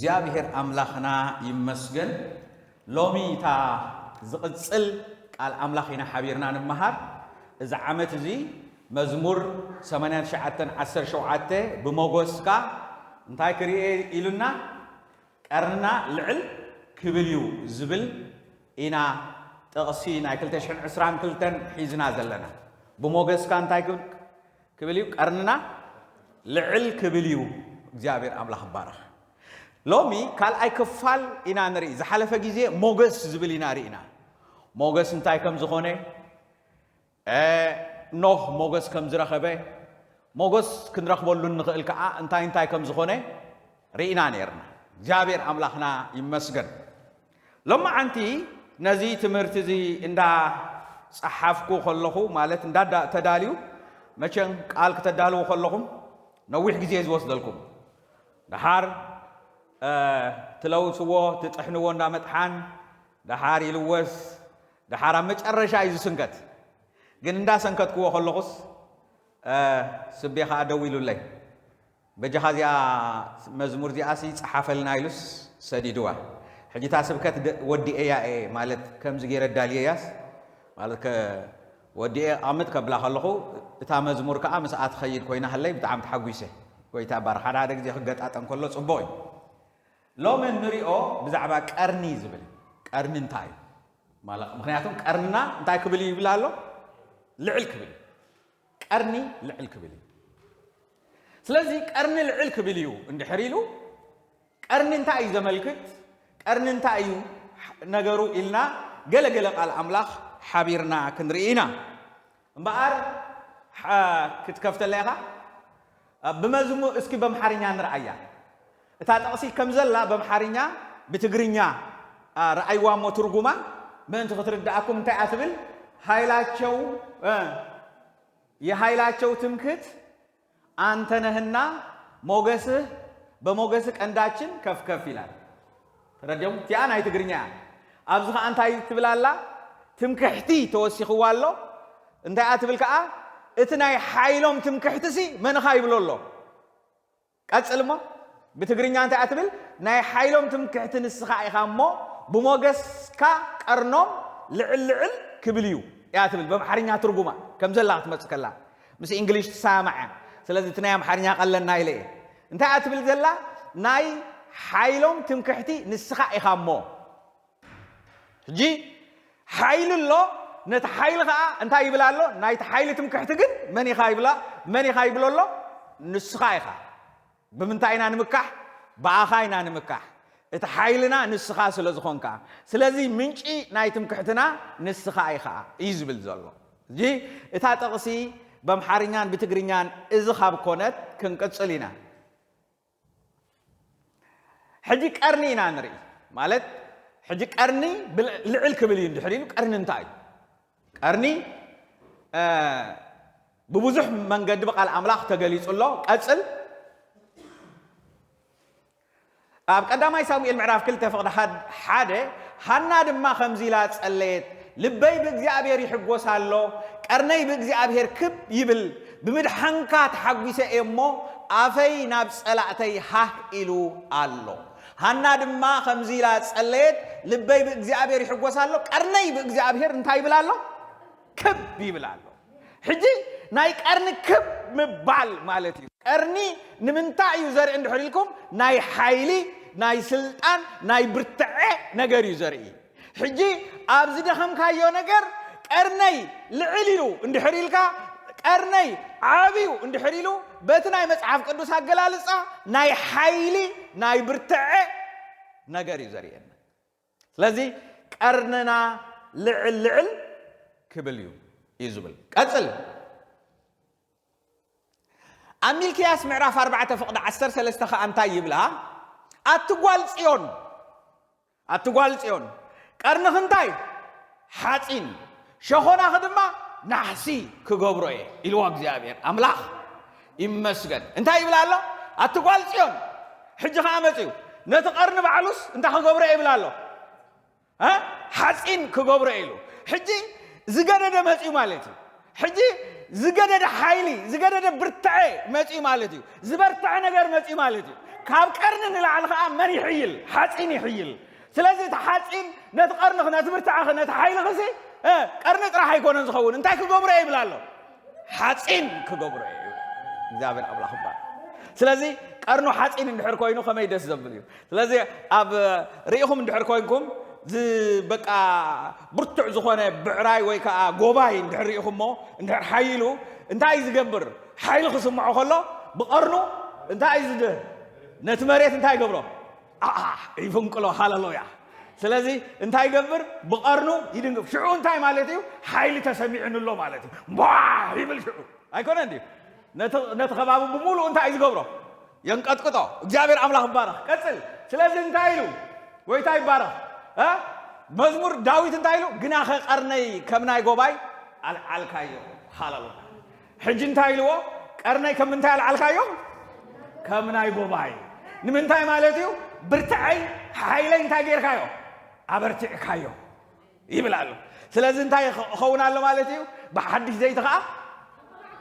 እግዚኣብሔር ኣምላኽና ይመስገን። ሎሚ እታ ዝቕጽል ቃል ኣምላኽ ኢና ሓቢርና ንመሃር። እዚ ዓመት እዚ መዝሙር ሰማንያን ትሽዓተን ዓሰርተ ሸውዓተ ብሞገስካ እንታይ ክርኤ ኢሉና? ቀርንና ልዕል ክብል እዩ ዝብል ኢና ጥቕሲ ናይ ክልተ ሽሕን ዕስራን ክልተን ሒዝና ዘለና። ብሞገስካ እንታይ ክብል ክብል እዩ? ቀርንና ልዕል ክብል እዩ። እግዚኣብሔር ኣምላኽ ይባረኽ። ሎሚ ካልኣይ ክፋል ኢና ንርኢ። ዝሓለፈ ግዜ ሞገስ ዝብል ኢና ርኢና። ሞገስ እንታይ ከም ዝኾነ፣ እ፣ ኖህ ሞገስ ከም ዝረኸበ፣ ሞገስ ክንረኽበሉ እንኽእል ከዓ እንታይ እንታይ ከም ዝኾነ ርኢና ነርና። እግዚኣብሔር ኣምላኽና ይመስገን። ሎማዓንቲ ነዚ ትምህርቲ እዚ እንዳ ጸሓፍኩ ከለኹ፣ ማለት እንዳ ዳ-፣ ተዳልዩ፣ መቸም ቃል ክተዳልዉ ከለኹም ነዊሕ ግዜ ዝወስደልኩም። ደሓር፣ እ፣ ትለውስዎ፣ ትጥሕንዎ እንዳ መጥሓን፣ ደሓር ይልወስ፣ ደሓር ኣብ መጨረሻ እዩ ዝስንከት። ግን እንዳ ሰንከትክዎ ከለኹስ፣ እ፣ ስቤ ኸኣ ደው ኢሉለይ። በጃኻ እዚኣ መዝሙር እዚኣሲ ጸሓፈልና ኢሉስ ሰዲድዋ። ሕጂ እታ ስብከት ደ-፣ ወዲኤያ እየ፣ ማለት ከምዚ ገይረ ዳልየያስ፣ ማለት ከ-፣ ወዲኤ ኣቕምጥ ከብላ ከለኹ፣ እታ መዝሙር ከኣ ምስኣ ትኸይድ ኮይና ሃለይ ብጣዕሚ ተሓጒሰ። ጎይታ ይባረኽ። ሓደ ሓደ ግዜ ክገጣጠም ከሎ ጽቡቕ እዩ። ሎሚ እንሪኦ ብዛዕባ ቀርኒ ዝብል እዩ። ቀርኒ እንታይ እዩ? ማለት፣ ምኽንያቱም ቀርንና እንታይ ክብል እዩ ይብል ኣሎ? ልዕል ክብል እዩ። ቀርኒ ልዕል ክብል እዩ። ስለዚ ቀርኒ ልዕል ክብል እዩ እንድሕር ኢሉ፣ ቀርኒ እንታይ እዩ ዘመልክት? ቀርኒ እንታይ እዩ ነገሩ ኢልና ገለ ገለ ቃል ኣምላኽ ሓቢርና ክንርኢ ኢና። እምበኣር፣ ሓ-፣ ክትከፍተላ ኢኻ? ብመዝሙ-፣ እስኪ በምሓርኛ ንርኣያ። እታ ጥቕሲ ከም ዘላ በምሓርኛ፣ ብትግርኛ፣ ኣ፣ ረኣይዋ እሞ ትርጉማ ምእንቲ ክትርድኣኩም እንታይ እያ ትብል? ኃይላቸው፣ እ፣ የኃይላቸው ትምክህት አንተ ነህና ሞገስህ በሞገስህ ቀንዳችን ከፍ ከፍ ይላል። ተረዲኦም? እቲኣ ናይ ትግርኛ እያ። ኣብዚ ኸዓ እንታይ ትብል ኣላ? ትምክሕቲ ተወሲኽዋ ኣሎ። እንታይ እያ ትብል ከዓ? እቲ ናይ ሓይሎም ትምክሕትሲ መንኻ ይብሎ ኣሎ። ቀጽል እሞ፣ ብትግርኛ እንታይ እያ ትብል? ናይ ሓይሎም ትምክሕቲ ንስኻ ኢኻ እሞ፣ ብሞገስካ ቀርኖም ልዕል ልዕል ክብል እዩ እያ ትብል። በምሓርኛ ትርጉማ ከም ዘላ ክትመጽእ ከላ፣ ምስ እንግሊሽ ትሰማማዕ እያ። ስለዚ እቲ ናይ ኣምሓርኛ ቀለና ኢለ እየ። እንታይ እያ ትብል ዘላ? ናይ ሓይሎም ትምክሕቲ ንስኻ ኢኻ እሞ። ሕጂ ሓይሊ ኣሎ፣ ነቲ ሓይሊ ኸዓ እንታይ ይብል ኣሎ? ናይቲ ሓይሊ ትምክሕቲ ግን መን ኢኻ ይብላ-፣ መን ኢኻ ይብሎ ኣሎ? ንስኻ ኢኻ። ብምንታይ ኢና ንምካሕ? ብኣኻ ኢና ንምካሕ። እቲ ሓይልና ንስኻ ስለ ዝኾንካ። ስለዚ ምንጪ ናይ ትምክሕትና ንስኻ ኢኻ እዩ ዝብል ዘሎ። ሕጂ እታ ጥቕሲ በምሓርኛን ብትግርኛን እዚ ካብ ኮነት ክንቅጽል ኢና። ሕጂ ቀርኒ ኢና ንርኢ። ማለት፣ ሕጂ ቀርኒ ብል-፣ ልዕል ክብል እዩ እንድሕር ኢሉ፣ ቀርኒ እንታይ እዩ? ቀርኒ፣ እ፣ ብብዙሕ መንገዲ ብቃል ኣምላኽ ተገሊጹ ኣሎ። ቀጽል። ኣብ ቀዳማይ ሳሙኤል ምዕራፍ ክልተ ፍቕዲ ሓድ-፣ ሓደ፣ ሃና ድማ ከምዚ ኢላ ጸለየት፣ ልበይ ብእግዚኣብሔር ይሕጎስ ኣሎ፣ ቀርነይ ብእግዚኣብሔር ክብ ይብል፣ ብምድሓንካ ተሓጒሰ እየ እሞ፣ ኣፈይ ናብ ጸላእተይ ሃህ ኢሉ ኣሎ። ሃና ድማ ከምዚ ኢላ ጸለየት፣ ልበይ ብእግዚኣብሔር ይሕጎስ ኣሎ፣ ቀርነይ ብእግዚኣብሔር እንታይ ይብል ኣሎ? ክብ ይብል ኣሎ። ሕጂ ናይ ቀርኒ ክብ ምባል ማለት እዩ። ቀርኒ ንምንታይ እዩ ዘርኢ እንድሕር ኢልኩም፣ ናይ ሓይሊ፣ ናይ ስልጣን፣ ናይ ብርትዐ ነገር እዩ ዘርኢ። ሕጂ ኣብ ዝደኸምካዮ ነገር ቀርነይ ልዕል ኢሉ እንድሕር ኢልካ፣ ቀርነይ ዓብዩ እንድሕር ኢሉ፣ በቲ ናይ መጽሓፍ ቅዱስ ኣገላልጻ ናይ ሓይሊ፣ ናይ ብርትዐ ነገር እዩ ዘርእየና። ስለዚ ቀርንና ልዕል ልዕል ክብል እዩ፣ እዩ ዝብል። ቀጽል። ኣብ ሚልክያስ ምዕራፍ ኣርባዕተ ፍቕዲ ዓሰርተ ሰለስተ ኸኣ እንታይ ይብላ? ኣቲ ጓል ጽዮን፣ ኣቲ ጓል ጽዮን፣ ቀርንኺ እንታይ? ሓጺን፣ ሸኾናኺ ድማ ናሕሲ ክገብሮ እየ፣ ኢልዎ እግዚኣብሔር ኣምላኽ። ይመስገን። እንታይ ይብል ኣሎ? ኣቲ ጓል ጽዮን፣ ሕጂ ኸኣ መጺኡ፣ ነቲ ቀርኒ ባዕሉስ እንታይ ክገብሮ እየ ይብል ኣሎ? እ? ሓጺን ክገብሮ ኢሉ። ሕጂ ዝገደደ መጺኡ ማለት እዩ። ሕጂ ዝገደደ ሓይሊ፣ ዝገደደ ብርትዐ መጺኡ ማለት እዩ። ዝበርትዐ ነገር መጺኡ ማለት እዩ። ካብ ቀርኒ ንላዕሊ ከዓ መን ይሕይል? ሓፂን ይሕይል። ስለዚ እቲ ሓፂን ነቲ ቀርንኽ፣ ነቲ ብርታዕኽ፣ ነቲ ሓይልኽሲ፣ እ፣ ቀርኒ ጥራሕ ኣይኮነን ዝኸውን። እንታይ ክገብሮ እየ ይብል ኣሎ? ሓፂን ክገብሮ እየ ይብል። እግዚኣብሔር ኣምላኽ ይባረክ። ስለዚ ቀርኑ ሓፂን እንድሕር ኮይኑ ከመይ ደስ ዘብል እዩ። ስለዚ ኣብ ርኢኹም እንድሕር ኮይንኩም፣ ዝ-፣ በቃ ብርቱዕ ዝኾነ ብዕራይ ወይ ከዓ ጎባይ እንድሕር ርኢኹሞ፣ እንድሕር ሓይሉ እንታይ እዩ ዝገብር? ሓይሊ ክስምዖ ከሎ ብቐርኑ እንታይ እዩ ዝድ-፣ ነቲ መሬት እንታይ ይገብሮ? ኣኣ ይፍንቅሎ። ሃለሉያ። ስለዚ እንታይ ይገብር? ብቐርኑ ይድንግፍ። ሽዑ እንታይ ማለት እዩ? ሓይሊ ተሰሚዑኒ ኣሎ ማለት እዩ። ቧ ይብል ሽዑ። ኣይኮነ እንዲ ነቲ፣ ነቲ ከባቢ ብምሉእ እንታይ እዩ ዝገብሮ? የንቀጥቅጦ። እግዚኣብሔር ኣምላኽ ይባረኽ። ቀጽል። ስለዚ እንታይ ኢሉ? ጎይታ ይባረኽ። እ? መዝሙር ዳዊት እንታይ ኢሉ? ግናኸ ቀርነይ ከም ናይ ጎባይ ኣልዓልካዮ። ሃለሉያ። ሕጂ እንታይ ኢልዎ? ቀርነይ ከም ምንታይ ኣልዓልካዮ? ከም ናይ ጎባይ። ንምንታይ ማለት እዩ? ብርትዐይ፣ ሓይለይ እንታይ ጌርካዮ? ኣበርቲዕካዮ ይብል ኣሎ። ስለዚ እንታይ ይኸ-፣ ይኸውን ኣሎ ማለት እዩ? ብሓድሽ ዘይቲ ኸዓ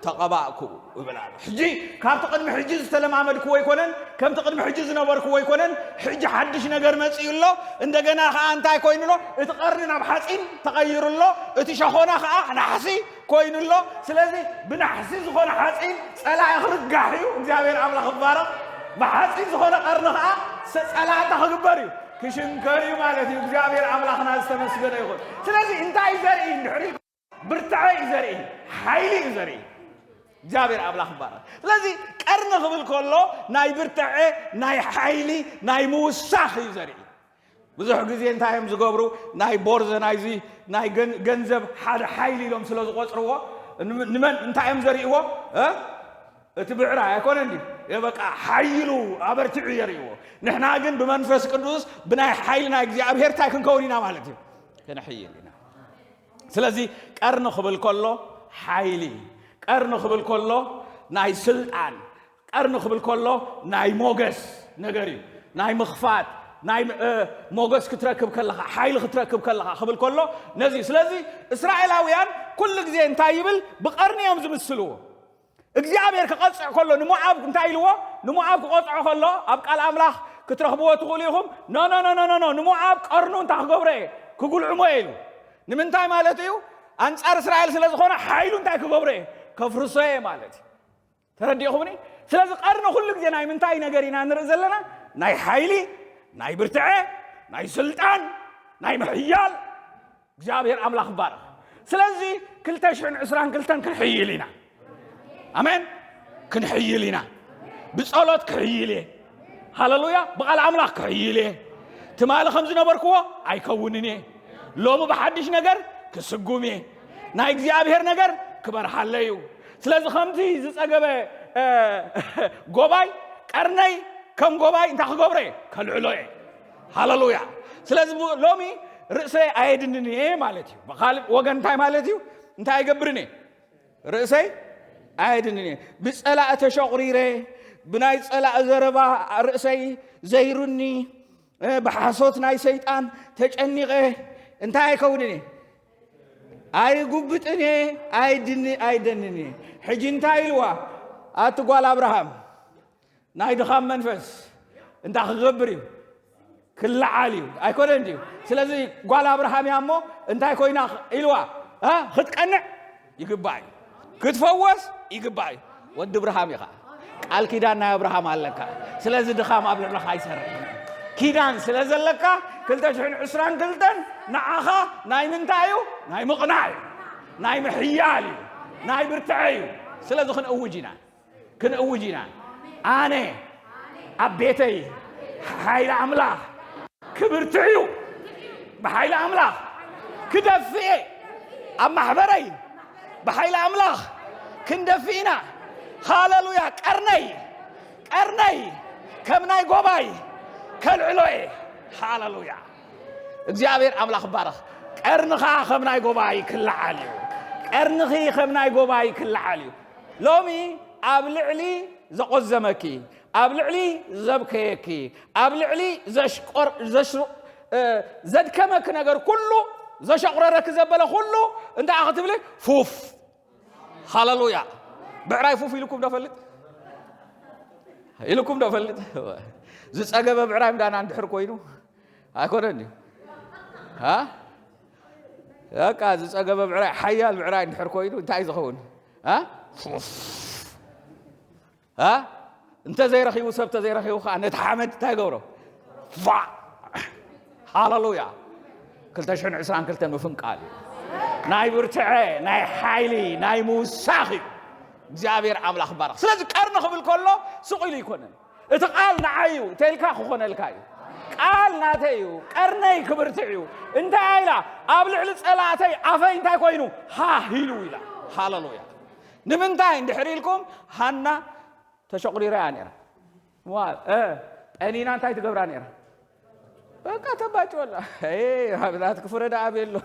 ተቐባእኩ ይብል ኣሎ። ሕጂ ካብቲ ቅድሚ ሕጂ ዝተለማመድክዎ ኣይኮነን፣ ከምቲ ቅድሚ ሕጂ ዝነበርክዎ ኣይኮነን። ሕጂ ሓድሽ ነገር መፂኡ ኣሎ። እንደገና ኸዓ እንታይ ኮይኑ ኣሎ? እቲ ቀርኒ ናብ ሓፂን ተቐይሩ ኣሎ። እቲ ሸኾና ኸዓ ናሕሲ ኮይኑ ኣሎ። ስለዚ ብናሕሲ ዝኾነ ሓፂን ፀላኢ ክርጋሕ እዩ። እግዚኣብሔር ኣምላኽ ይባረኽ። ብሓፂን ዝኾነ ቀርኒ ኸዓ ሰ-፣ ፀላእታ ክግበር እዩ። ክሽንከር እዩ ማለት እዩ። እግዚኣብሔር ኣምላኽና ዝተመስገነ ይኹን። ስለዚ እንታይ እዩ ዘርኢ እንድሕር ኢልኩም? ብርትዐ እዩ ዘርኢ፣ ሓይሊ እዩ ዘርኢ። እግዚኣብሔር ኣምላኽ ይባረኽ። ስለዚ ቀርኒ ክብል ከሎ ናይ ብርትዐ፣ ናይ ሓይሊ፣ ናይ ምውሳኽ እዩ ዘርኢ። ብዙሕ ግዜ እንታይ እዮም ዝገብሩ? ናይ ቦርዘ ናይዚ ናይ ገን-፣ ገንዘብ ሓደ ሓይሊ ኢሎም ስለ ዝቆጽርዎ ን-፣ ንመን እንታይ እዮም ዘርእይዎ? እ? እቲ ብዕራይ ኣይኮነ እንዲ በቃ ሓይሉ ኣበርቲዑ የርእይዎ። ንሕና ግን ብመንፈስ ቅዱስ ብናይ ሓይሊ ናይ እግዚኣብሔር እንታይ ክንከውን ኢና ማለት እዩ? ክንሕይል ኢና። ስለዚ ቀርኒ ክብል ከሎ ሓይሊ፣ ቀርኒ ክብል ከሎ ናይ ስልጣን፣ ቀርኒ ክብል ከሎ ናይ ሞገስ ነገር እዩ። ናይ ምኽፋት፣ ናይ ም-፣ እ፣ ሞገስ ክትረክብ ከለኻ፣ ሓይሊ ክትረክብ ከለኻ ክብል ከሎ ነዚ እዩ። ስለዚ እስራኤላውያን ኩሉ ግዜ እንታይ ይብል? ብቐርኒ እዮም ዝምስልዎ። እግዚኣብሔር ክቐጽዕ ከሎ ንሞዓብ እንታይ ኢልዎ? ንሞዓብ ክቐጽዖ ከሎ ኣብ ቃል ኣምላኽ ክትረኽብዎ ትኽእሉ ኢኹም። ኖ፣ ኖ፣ ኖ፣ ኖ፣ ኖ፣ ኖ። ንሞዓብ ቀርኑ እንታይ ክገብሮ እየ? ክጉልዕሞ እየ ኢሉ። ንምንታይ ማለት እዩ? ኣንጻር እስራኤል ስለ ዝኾነ ሓይሉ እንታይ ክገብሮ እየ? ከፍርሶ እየ ማለት እዩ። ተረዲእኹምኒ? ስለዚ ቀርኒ ኩሉ ግዜ ናይ ምንታይ ነገር ኢና ንርኢ ዘለና? ናይ ሓይሊ፣ ናይ ብርትዐ፣ ናይ ስልጣን፣ ናይ ምሕያል። እግዚኣብሔር ኣምላኽ ይባረኽ። ስለዚ ክልተ ሽሕን ዕስራን ክልተን ክንሕይል ኢና። ኣሜን። ክንሕይል ኢና። ብጸሎት ክሕይል እየ። ሃለሉያ። ብቓል ኣምላኽ ክሕይል እየ። ትማሊ ከም ዝነበርክዎ ኣይከውንን እየ። ሎሚ ብሓድሽ ነገር ክስጉም እየ። ናይ እግዚኣብሔር ነገር ክበርሃለይ እዩ። ስለዚ ከምቲ ዝጸገበ፣ እ፣ ጎባይ ቀርነይ ከም ጎባይ እንታይ ክገብሮ እየ? ከልዕሎ እየ። ሃለሉያ። ስለዚ ቡ-፣ ሎሚ ርእሰይ ኣየድንን እየ ማለት እዩ። ብኻልእ ወገን እንታይ ማለት እዩ? እንታይ ኣይገብርን እየ? ርእሰይ ኣየድንን እየ። ብጸላእ ተሸቑሪረ፣ ብናይ ጸላእ ዘረባ ርእሰይ ዘይሩኒ፣ እ፣ ብሓሶት ናይ ሰይጣን ተጨኒቐ እንታይ ኣይከውንን እየ? ኣይጉብጥን እየ፣ ኣይድን-፣ ኣይደንን እየ። ሕጂ እንታይ ኢልዋ? ኣቲ ጓል ኣብርሃም፣ ናይ ድኻም መንፈስ እንታይ ክገብር እዩ? ክለዓል እዩ። ኣይኮነን ድዩ? ስለዚ ጓል ኣብርሃም እያ እሞ እንታይ ኮይና ኢልዋ? እ? ክትቀንዕ ይግባእ እዩ። ክትፈወስ ይግባእ እዩ። ወዲ እብርሃም ኢኻ። ቃል ኪዳን ናይ ኣብርሃም ኣለካ። ስለዚ ድኻም ኣብ ልዕለኻ ኣይሰርሕን እዩ። ኪዳን ስለ ዘለካ ክልተ ሽሕን ዕስራን ክልተን ንዓኻ ናይ ምንታይ እዩ? ናይ ምቕናዕ እዩ። ናይ ምሕያል እዩ። ናይ ብርትዐ እዩ። ስለዚ ክንእውጅ ኢና። ክንእውጅ ኢና። ኣነ ኣብ ቤተይ ሓይሊ ኣምላኽ ክብርትዕ እዩ። ብሓይሊ ኣምላኽ ክደፍእ እየ። ኣብ ማሕበረይ ብሓይሊ ኣምላኽ ክንደፍእ ኢና። ሃለሉያ። ቀርነይ፣ ቀርነይ ከም ናይ ጎባይ ከልዕሎ እየ። ሃለሉያ። እግዚኣብሔር ኣምላኽ ይባረኽ። ቀርንኻ ከም ናይ ጎባይ ክለዓል እዩ። ቀርንኺ ከም ናይ ጎባይ ክለዓል እዩ። ሎሚ ኣብ ልዕሊ ዘቖዘመኪ፣ ኣብ ልዕሊ ዘብከየኪ፣ ኣብ ልዕሊ ዘሽቆር-፣ ዘሽ-፣ እ፣ ዘድከመኪ ነገር ኩሉ፣ ዘሸቑረረኪ ዘበለ ኩሉ እንታይ ክትብሊ? ፉፍ። ሃለሉያ። ብዕራይ ፉፍ ኢልኩም ዶ ፈልጥ? ኢልኩም ዶ ፈልጥ? ዝጸገበ ብዕራይ ምዳና እንድሕር ኮይኑ ኣይኮነን እዩ። አ? በቃ ዝጸገበ ብዕራይ፣ ሓያል ብዕራይ እንድሕር ኮይኑ እንታይ ዝኸውን? አ? አ? እንተ ዘይረኺቡ፣ ሰብ እንተ ዘይረኺቡ ከዓ ነቲ ሓመድ እንታይ ገብሮ? ፋዕ! ሃለሉያ! ክልተ ሽሕን ዕስራን ክልተን ምፍንቃል እዩ። ናይ ብርትዐ፣ ናይ ሓይሊ፣ ናይ ምውሳኽ እዩ። እግዚኣብሔር ኣምላኽ ይባረኽ። ስለዚ ቀርኒ ክብል ከሎ ስቕ ኢሉ ኣይኮነን። እቲ ቃል ንዓይ እዩ፣ ተልካ ክኾነልካ እዩ። ቃል ናተይ እዩ፣ ቀርነይ ክብርትዕ እዩ። እንታይ ኢላ? ኣብ ልዕሊ ጸላእተይ ኣፈይ እንታይ ኮይኑ? ሃህ ኢሉ ኢላ። ሃለሉያ። ንምንታይ እንድሕር ኢልኩም፣ ሃና ተሸቑሪራ እያ ነይራ። ዋ፣ እ፣ ጠኒና እንታይ ትገብራ ነይራ? በቃ ተባጭወላ። ኤ፣ ናትኪ ፍረ ደኣ ኣበይ ኣሎ?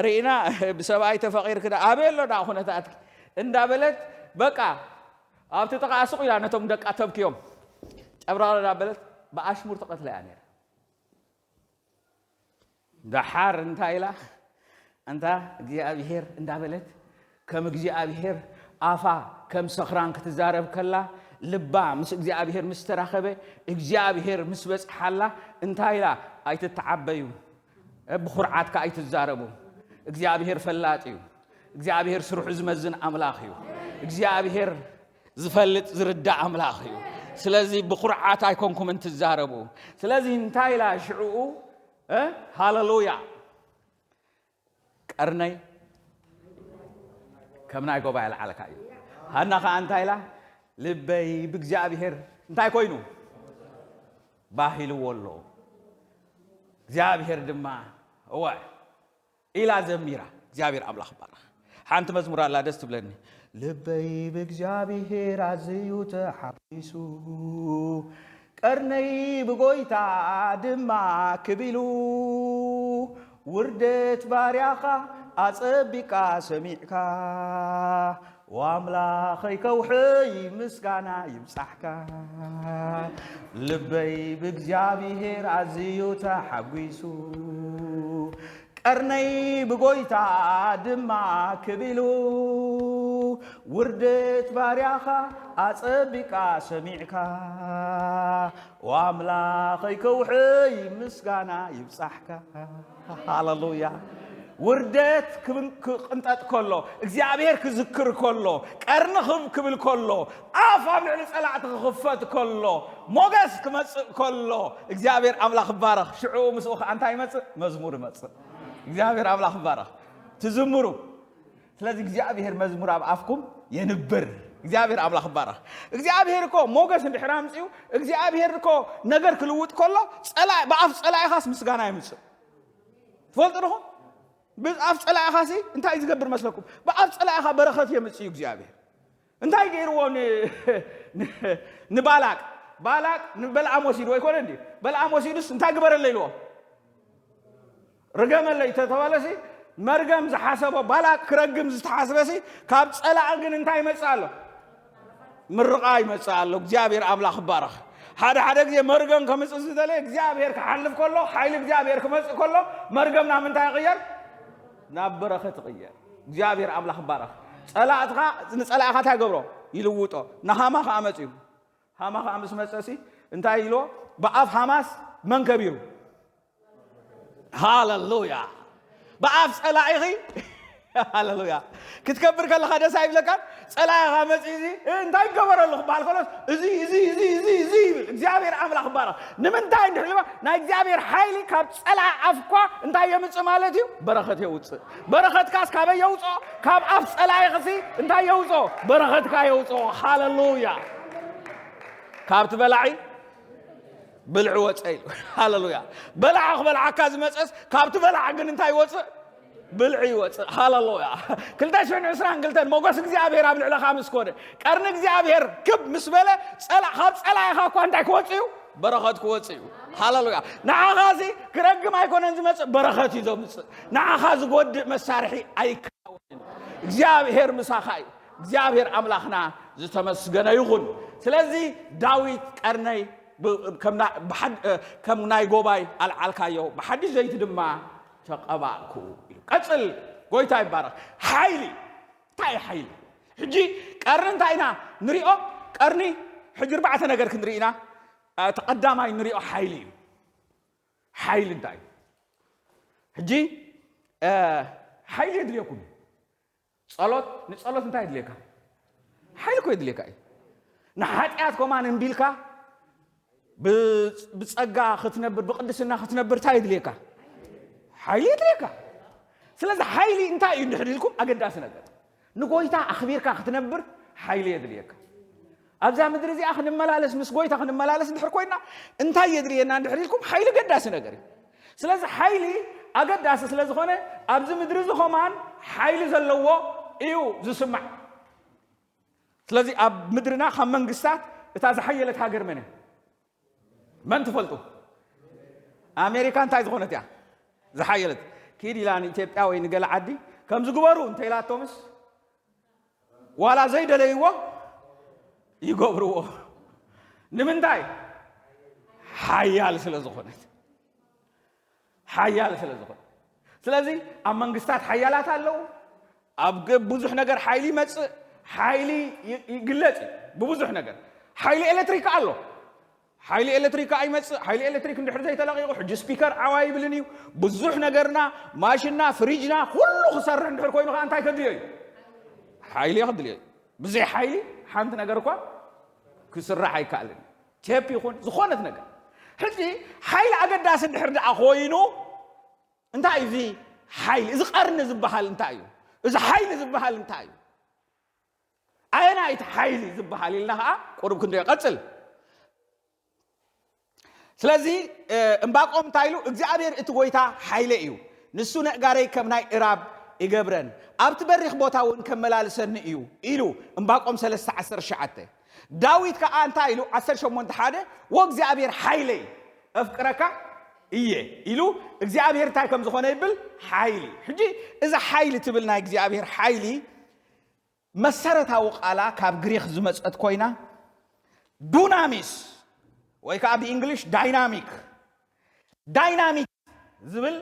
ርኢና፣ ብሰብኣይ ተፈቒርኪ ደኣ ኣበይ ኣሎ ደኣ ኩነታትኪ? እንዳበለት፣ በቃ፣ ኣብቲ ጥቓ ስቕ ኢላ ነቶም ደቃ ተብክዮም። ጨብራቕ እንዳበለት፣ ብኣሽሙር ትቐትላ እያ ነይራ። ደሓር እንታይ ኢላ? ኣንታ እግዚኣብሄር እንዳበለት፣ ከም እግዚኣብሄር ኣፋ ከም ሰኽራን ክትዛረብ ከላ፣ ልባ ምስ እግዚኣብሄር ምስ ተራኸበ፣ እግዚኣብሄር ምስ በጽሓላ፣ እንታይ ኢላ? ኣይትተዓበዩ፣ ብኹርዓት ከኣ ኣይትዛረቡ። እግዚኣብሄር ፈላጥ እዩ። እግዚኣብሄር ስርሑ ዝመዝን ኣምላኽ እዩ። እግዚኣብሄር ዝፈልጥ ዝርዳእ ኣምላኽ እዩ። ስለዚ ብኹርዓት ኣይኮንኩምን ትዛረቡ። ስለዚ እንታይ ኢላ ሽዕኡ? እ? ሃለሉያ። ቀርነይ ከም ናይ ጎባኤ ኣልዓልካ እዩ። ሃና ኸዓ እንታይ ኢላ? ልበይ ብእግዚኣብሄር እንታይ ኮይኑ? ባህ ኢልዎ ኣሎ። እግዚኣብሄር ድማ፣ እወ፣ ኢላ ዘሚራ። እግዚኣብሔር ኣምላኽ ይባረኽ። ሓንቲ መዝሙር ኣላ ደስ ትብለኒ። ልበይ ብእግዚኣብሔር ኣዝዩ ተሓጒሱ፣ ቀርነይ ብጎይታ ድማ ክብ ኢሉ፣ ውርደት ባርያኻ ኣጸቢቃ ሰሚዕካ፣ ዋምላኸይ ከውሕይ ምስጋና ይብጻሕካ። ልበይ ብእግዚኣብሔር ኣዝዩ ተሓጒሱ፣ ቀርነይ ብጎይታ ድማ ክብ ኢሉ፣ ውርደት ባርያኻ ኣጸቢቃ ሰሚዕካ፣ ዋምላኸይ ከውሕይ ምስጋና ይብጻሕካ። ሃለሉያ። ውርደት ክብን-፣ ክቕንጠጥ ከሎ፣ እግዚኣብሔር ክዝክር ከሎ፣ ቀርኒ ክብ ክብል ከሎ፣ ኣፍ ኣብ ልዕሊ ጸላእቲ ክኽፈት ከሎ፣ ሞገስ ክመጽእ ከሎ፣ እግዚኣብሔር ኣምላኽ ይባረኽ። ሽዑ ምስኡ ከኣ እንታይ ይመጽእ? መዝሙር ይመጽእ። እግዚኣብሔር ኣምላኽ ይባረኽ። ትዝምሩ። ስለዚ እግዚኣብሔር መዝሙር ኣብ ኣፍኩም የንብር። እግዚኣብሔር ኣምላኽ ይባረኽ። እግዚኣብሔር እኮ ሞገስ እንድሕር ኣምጺኡ፣ እግዚኣብሔር እኮ ነገር ክልውጥ ከሎ፣ ጸላኢ፣ ብኣፍ ጸላኢኻስ ምስጋና የምጽእ። ትፈልጡ ዲኹም? ብኣፍ ጸላኢኻሲ እንታይ ዝገብር መስለኩም? ብኣፍ ጸላኢኻ በረኸት የምጽእ እዩ እግዚኣብሔር። እንታይ ገይርዎ ን-፣ ን-፣ ንባላቅ? ባላቅ ንበልዓም ወሲድዎ ኣይኮነ እንዲ? በልዓም ወሲዱስ እንታይ ግበረለ ኢልዎ? ርገመለይ ተተባለሲ፣ መርገም ዝሓሰቦ ባላቅ ክረግም ዝተሓስበሲ፣ ካብ ጸላኢ ግን እንታይ ይመጽእ ኣሎ? ምርቓ ይመጽእ ኣሎ። እግዚኣብሔር ኣምላኽ ይባረኽ። ሓደ ሓደ ግዜ መርገም ከምጽእ ዝደለየ እግዚኣብሔር ክሓልፍ ከሎ፣ ሓይሊ እግዚኣብሔር ክመጽእ ከሎ፣ መርገም ናብ ምንታይ ይቕየር? ናብ በረኸት ይቕየር። እግዚኣብሔር ኣምላኽ ይባረኽ። ጸላእትኻ፣ ንጸላእኻ እንታይ ገብሮ? ይልውጦ። ንሃማ ከኣ መጽኡ። ሃማ ከኣ ምስ መጸሲ እንታይ ኢልዎ? ብኣፍ ሃማስ መን ከቢሩ? ሃለሉያ። ብኣፍ ጸላኢኺ፣ ሃለሉያ፣ ክትከብር ከለኻ ደስ ኣይብለካን? ጸላኢኻ መጺኡ እዚ እንታይ ይገበረሉ ክበሃል ከሎስ፣ እዚ፣ እዚ፣ እዚ፣ እዚ፣ እዚ ይብል። እግዚኣብሔር ኣምላኽ ይባረኽ። ንምንታይ እንድሕር ኢልካ፣ ናይ እግዚኣብሔር ሓይሊ ካብ ጸላኢ ኣፍ እኳ እንታይ የምጽእ ማለት እዩ? በረኸት የውጽእ። በረኸትካስ ካበይ የውጽኦ? ካብ ኣፍ ጸላኢኽሲ እንታይ የውጽኦ? በረኸትካ የውጽኦ። ሃለሉያ። ካብቲ በላዒ ብልዒ ወፀ ኢሉ። ሃለሉያ። በላዓ ክበልዓካ ዝመፀስ ካብቲ በላዓ ግን እንታይ ይወፅእ? ብልዒ ይወፅእ። ሃለሉያ። ክልተ ሽሕን ዕስራን ክልተን ሞገስ እግዚኣብሔር ኣብ ልዕለኻ ምስ ኮነ፣ ቀርኒ እግዚኣብሔር ክብ ምስ በለ፣ ፀላ-፣ ካብ ፀላኢኻ እኳ እንታይ ክወፅእ እዩ? በረኸት ክወፅእ እዩ። ሃለሉያ። ንዓኻ እዚ ክረግም ኣይኮነን ዝመፅእ፣ በረኸት እዩ ዘምፅእ። ንዓኻ ዝጎድእ መሳርሒ ኣይከውን። እግዚኣብሔር ምሳኻ እዩ። እግዚኣብሔር ኣምላኽና ዝተመስገነ ይኹን። ስለዚ ዳዊት ቀርነይ ብ-፣ ከም ና-፣ ብሓድ-፣ እ፣ ከም ናይ ጎባይ ኣልዓልካዮ፣ ብሓድሽ ዘይቲ ድማ ተቐባእኩ ኢሉ። ቀጽል፣ ጎይታ ይባረኽ። ሓይሊ፣ እንታይ ሓይሊ? ሕጂ ቀርኒ እንታይ ኢና ንሪኦ? ቀርኒ ሕጂ ኣርባዕተ ነገር ክንርኢ ኢና። እቲ ቀዳማይ ንሪኦ ሓይሊ እዩ። ሓይሊ እንታይ እዩ? ሕጂ ሓይሊ የድልየኩም እዩ። ጸሎት ንጸሎት እንታይ የድልየካ? ሓይሊ እኮ የድልየካ እዩ። ንሓጢኣት ኮማን እንቢልካ ብጸጋ ክትነብር ብቅድስና ክትነብር እንታይ የድልየካ? ሓይሊ የድልየካ። ስለዚ ሓይሊ እንታይ እዩ እንድሕር ኢልኩም ኣገዳሲ ነገር ንጎይታ ኣኽቢርካ ክትነብር ሓይሊ የድልየካ። ኣብዛ ምድሪ እዚኣ ክንመላለስ ምስ ጎይታ ክንመላለስ እንድሕር ኮይና እንታይ የድልየና እንድሕር ኢልኩም ሓይሊ ገዳሲ ነገር እዩ። ስለዚ ሓይሊ ኣገዳሲ ስለ ዝኾነ ኣብዚ ምድሪ እዚ ኸማን ሓይሊ ዘለዎ እዩ ዝስማዕ። ስለዚ ኣብ ምድርና ካብ መንግስታት እታ ዝሓየለት ሃገር መን እያ? መን ትፈልጡ? ኣሜሪካ እንታይ ዝኾነት እያ? ዝሓየለት። ኪድ ኢላ ንኢትዮጵያ ወይ ንገለ ዓዲ ከምዚ ግበሩ እንተኢላቶምስ ዋላ ዘይደለይዎ ይገብርዎ። ንምንታይ? ሓያል ስለ ዝኾነት። ሓያል ስለ ዝኾነ። ስለዚ ኣብ መንግስታት ሓያላት ኣለዉ። ኣብ ገ- ብዙሕ ነገር ሓይሊ ይመጽእ፣ ሓይሊ ይ- ይግለጽ እዩ ብብዙሕ ነገር። ሓይሊ ኤሌክትሪክ ኣሎ። ሓይሊ ኤሌክትሪክ ኣይመጽእ። ሓይሊ ኤሌክትሪክ እንድሕር ዘይተለቂቑ ሕጂ ስፒከር ዓዋ ይብልን እዩ። ብዙሕ ነገርና ማሽንና ፍሪጅና ኩሉ ክሰርሕ እንድሕር ኮይኑ ከዓ እንታይ ከድልዮ እዩ? ሓይሊ ከድልዮ እዩ። ብዘይ ሓይሊ ሓንቲ ነገር እኳ ክስራሕ ኣይከኣልን። ቴፕ ይኹን ዝኾነት ነገር። ሕጂ ሓይሊ ኣገዳሲ እንድሕር ደኣ ኮይኑ እንታይ እዩ እዚ ሓይሊ? እዚ ቀርኒ ዝበሃል እንታይ እዩ? እዚ ሓይሊ ዝበሃል እንታይ እዩ? ኣየናይ እቲ ሓይሊ ዝበሃል ኢልና ከዓ ቁሩብ ክንሪኦ ቀጽል። ስለዚ እምባቆም እንታይ ኢሉ እግዚኣብሔር እቲ ጎይታ ሓይለ እዩ፣ ንሱ ነእጋረይ ከም ናይ እራብ ይገብረን ኣብቲ በሪኽ ቦታ እውን ከመላልሰኒ እዩ ኢሉ እምባቆም ሰለስተ ዓሰርተ ትሽዓተ። ዳዊት ከዓ እንታይ ኢሉ ዓሰርተ ሸሞንተ ሓደ ወእግዚኣብሔር ሓይለይ እፍቅረካ እየ ኢሉ እግዚኣብሔር እንታይ ከም ዝኾነ ይብል ሓይሊ። ሕጂ እዚ ሓይሊ ትብል ናይ እግዚኣብሔር ሓይሊ መሰረታዊ ቃላ ካብ ግሪክ ዝመፀት ኮይና ዱናሚስ ወይ ከዓ ብእንግሊሽ ዳይናሚክ ዳይናሚክ ዝብል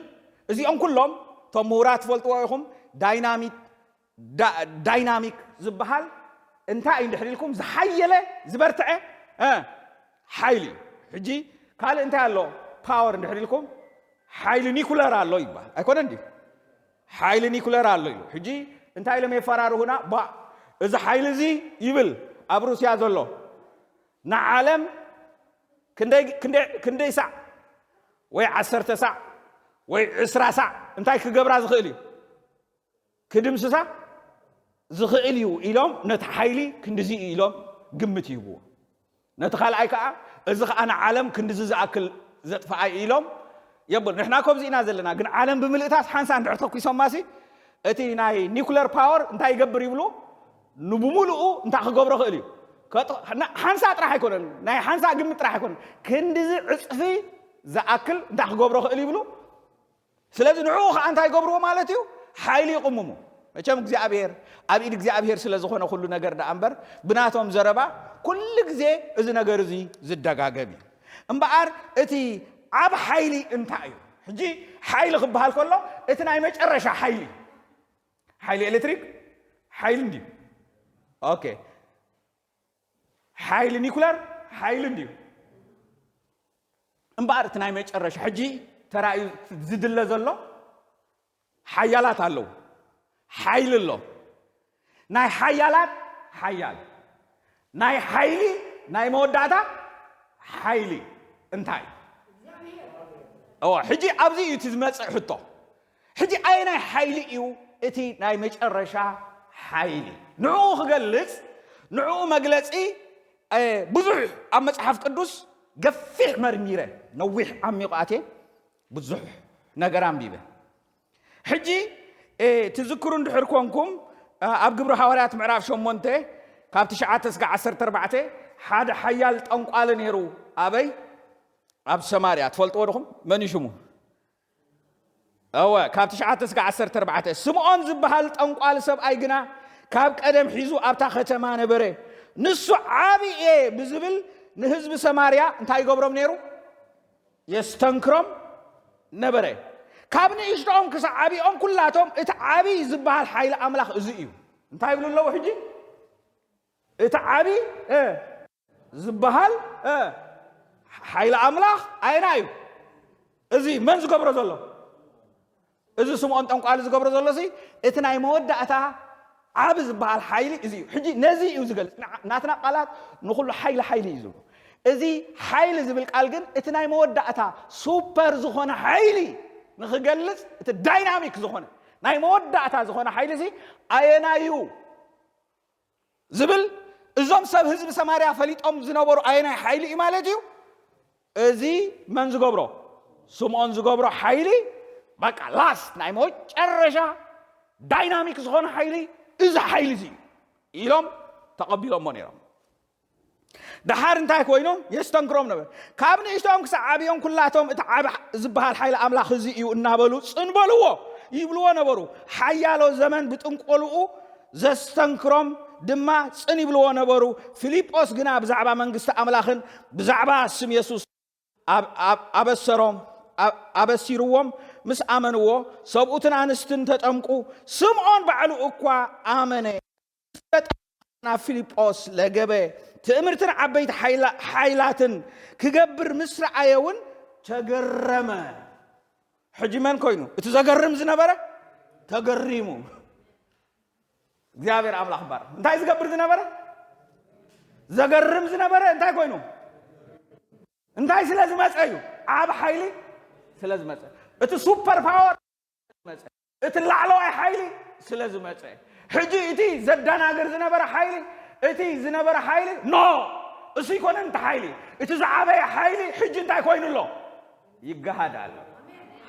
እዚኦም ኩሎም እቶም ምሁራት ትፈልጥዎ ኢኹም። ዳይናሚክ ዳይናሚክ ዝበሃል እንታይ እዩ እንድሕር ኢልኩም ዝሓየለ ዝበርትዐ ሓይሊ እዩ። ሕጂ ካልእ እንታይ ኣሎ? ፓወር እንድሕር ኢልኩም ሓይሊ ኒኩለር ኣሎ ይበሃል ኣይኮነ እንዲ ሓይሊ ኒኩለር ኣሎ ኢሉ። ሕጂ እንታይ ኢሎም የፈራርሁና? ባ እዚ ሓይሊ እዚ ይብል ኣብ ሩስያ ዘሎ ንዓለም ክንደይ ሳዕ ወይ ዓሰርተ ሳዕ ወይ ዕስራ ሳዕ እንታይ ክገብራ ዝኽእል እዩ? ክድምስሳ ዝኽእል እዩ ኢሎም ነቲ ሓይሊ ክንድዚ እዩ ኢሎም ግምት ይህብዎ። ነቲ ካልኣይ ከዓ እዚ ከዓ ንዓለም ክንድዚ ዝኣክል ዘጥፍኣ እዩ ኢሎም የብል። ንሕና ከምዚ ኢና ዘለና፣ ግን ዓለም ብምልእታት ሓንሳ እንድሕር ተኩሶማሲ እቲ ናይ ኒኩለር ፓወር እንታይ ይገብር ይብሉ ንብምልኡ እንታይ ክገብሮ ክእል እዩ? ሓንሳ ጥራሕ ኣይኮነን፣ ናይ ሓንሳ ግምት ጥራሕ ኣይኮነን፣ ክንድዚ ዕፅፊ ዝኣክል እንታይ ክገብሮ ክእል ይብሉ። ስለዚ ንዕኡ ከዓ እንታይ ይገብርዎ ማለት እዩ? ሓይሊ ይቕምሙ። መቸም እግዚኣብሔር ኣብ ኢድ እግዚኣብሔር ስለ ዝኾነ ኩሉ ነገር ደኣ እምበር ብናቶም ዘረባ ኩሉ ግዜ እዚ ነገር እዚ ዝደጋገም እዩ። እምበኣር እቲ ዓብ ሓይሊ እንታይ እዩ? ሕጂ ሓይሊ ክበሃል ከሎ እቲ ናይ መጨረሻ ሓይሊ ሓይሊ ኤሌክትሪክ ሓይሊ እንድዩ። ኦኬ ሓይሊ ኒኩለር ሓይሊ እንድዩ። እምበኣር እቲ ናይ መጨረሻ ሕጂ ተራእዩ ዝድለ ዘሎ ሓያላት ኣለዉ። ሓይሊ ኣሎ። ናይ ሓያላት ሓያል ናይ ሓይሊ ናይ መወዳእታ ሓይሊ እንታይ? እወ ሕጂ ኣብዚ እዩ እቲ ዝመፅእ ሕቶ። ሕጂ ኣየናይ ሓይሊ እዩ እቲ ናይ መጨረሻ ሓይሊ? ንዕኡ ክገልፅ ንዕኡ መግለፂ ብዙሕ ኣብ መፅሓፍ ቅዱስ ገፊሕ መርሚረ ነዊሕ ዓሚቑ ኣትየ ብዙሕ ነገር ኣንቢበ። ሕጂ ትዝክሩ እንድሕር ኮንኩም ኣብ ግብሪ ሃዋርያት ምዕራፍ ሸሞንተ ካብ ትሽዓተ እስከ ዓሰርተ ኣርባዕተ ሓደ ሓያል ጠንቋሊ ነይሩ። ኣበይ? ኣብ ሰማርያ። ትፈልጥዎ ዲኹም? መን እዩ ሽሙ? እወ ካብ ትሽዓተ እስከ ዓሰርተ ኣርባዕተ ስምዖን ዝበሃል ጠንቋሊ ሰብኣይ ግና ካብ ቀደም ሒዙ ኣብታ ከተማ ነበረ። ንሱ ዓብየ ብዝብል ንህዝቢ ሰማርያ እንታይ ይገብሮም ነይሩ? የስተንክሮም ነበረ። ካብ ንእሽቶኦም ክሳብ ዓብኦም ኩላቶም እቲ ዓብይ ዝበሃል ሓይሊ ኣምላኽ እዚ እዩ። እንታይ ይብሉ ኣለዉ ሕጂ? እቲ ዓብይ ዝበሃል ሓይሊ ኣምላኽ ኣየና እዩ? እዚ መን ዝገብሮ ዘሎ? እዚ ስምዖን ጠንቋሊ ዝገብሮ ዘሎ ሲ እቲ ናይ መወዳእታ ዓብ ዝበሃል ሓይሊ እዚ እዩ። ሕጂ ነዚ እዩ ዝገልጽ። ናትና ቃላት ንኩሉ ሓይሊ ሓይሊ እዩ ዝብሉ። እዚ ሓይሊ ዝብል ቃል ግን እቲ ናይ መወዳእታ ሱፐር ዝኾነ ሓይሊ ንክገልጽ፣ እቲ ዳይናሚክ ዝኾነ ናይ መወዳእታ ዝኾነ ሓይሊ እዚ ኣየናይ እዩ ዝብል፣ እዞም ሰብ ህዝቢ ሰማርያ ፈሊጦም ዝነበሩ ኣየናይ ሓይሊ እዩ ማለት እዩ? እዚ መን ዝገብሮ? ስምዖን ዝገብሮ ሓይሊ፣ በቃ ላስት ናይ መጨረሻ ዳይናሚክ ዝኾነ ሓይሊ እዚ ሓይሊ እዚ እዩ ኢሎም ተቐቢሎሞ ነይሮም። ደሓር እንታይ ኮይኖም? የስተንክሮም ነበር። ካብ ንእሽቶም ክሳብ ዓብዮም ኩላቶም እቲ ዓብ ዝበሃል ሓይሊ ኣምላኽ እዚ እዩ እናበሉ ጽን በልዎ ይብልዎ ነበሩ። ሓያሎ ዘመን ብጥንቆልኡ ዘስተንክሮም ድማ ጽን ይብልዎ ነበሩ። ፊልጶስ ግና ብዛዕባ መንግስቲ ኣምላኽን ብዛዕባ ስም የሱስ ኣበሰሮም ኣበሲርዎም ምስ ኣመንዎ፣ ሰብኡትን ኣንስትን ተጠምቁ። ስምዖን ባዕሉ እኳ ኣመነ። ናብ ፊልጶስ ለገበ። ትእምርትን ዓበይቲ ሓይላትን ክገብር ምስ ረኣየ እውን ተገረመ። ሕጂ መን ኮይኑ እቲ ዘገርም ዝነበረ? ተገሪሙ። እግዚኣብሔር ኣምላኽ ባር እንታይ ዝገብር ዝነበረ? ዘገርም ዝነበረ እንታይ ኮይኑ? እንታይ ስለ ዝመፀ እዩ? ዓብ ሓይሊ ስለ ዝመፀ፣ እቲ ሱፐር ፓወር መፀ፣ እቲ ላዕለዋይ ሓይሊ ስለ ዝመፀ። ሕጂ እቲ ዘደናግር ዝነበረ ሓይሊ፣ እቲ ዝነበረ ሓይሊ ኖ፣ እሱ ይኮነን እቲ ሓይሊ። እቲ ዝዓበየ ሓይሊ ሕጂ እንታይ ኮይኑ ኣሎ? ይገሃድ ኣሎ።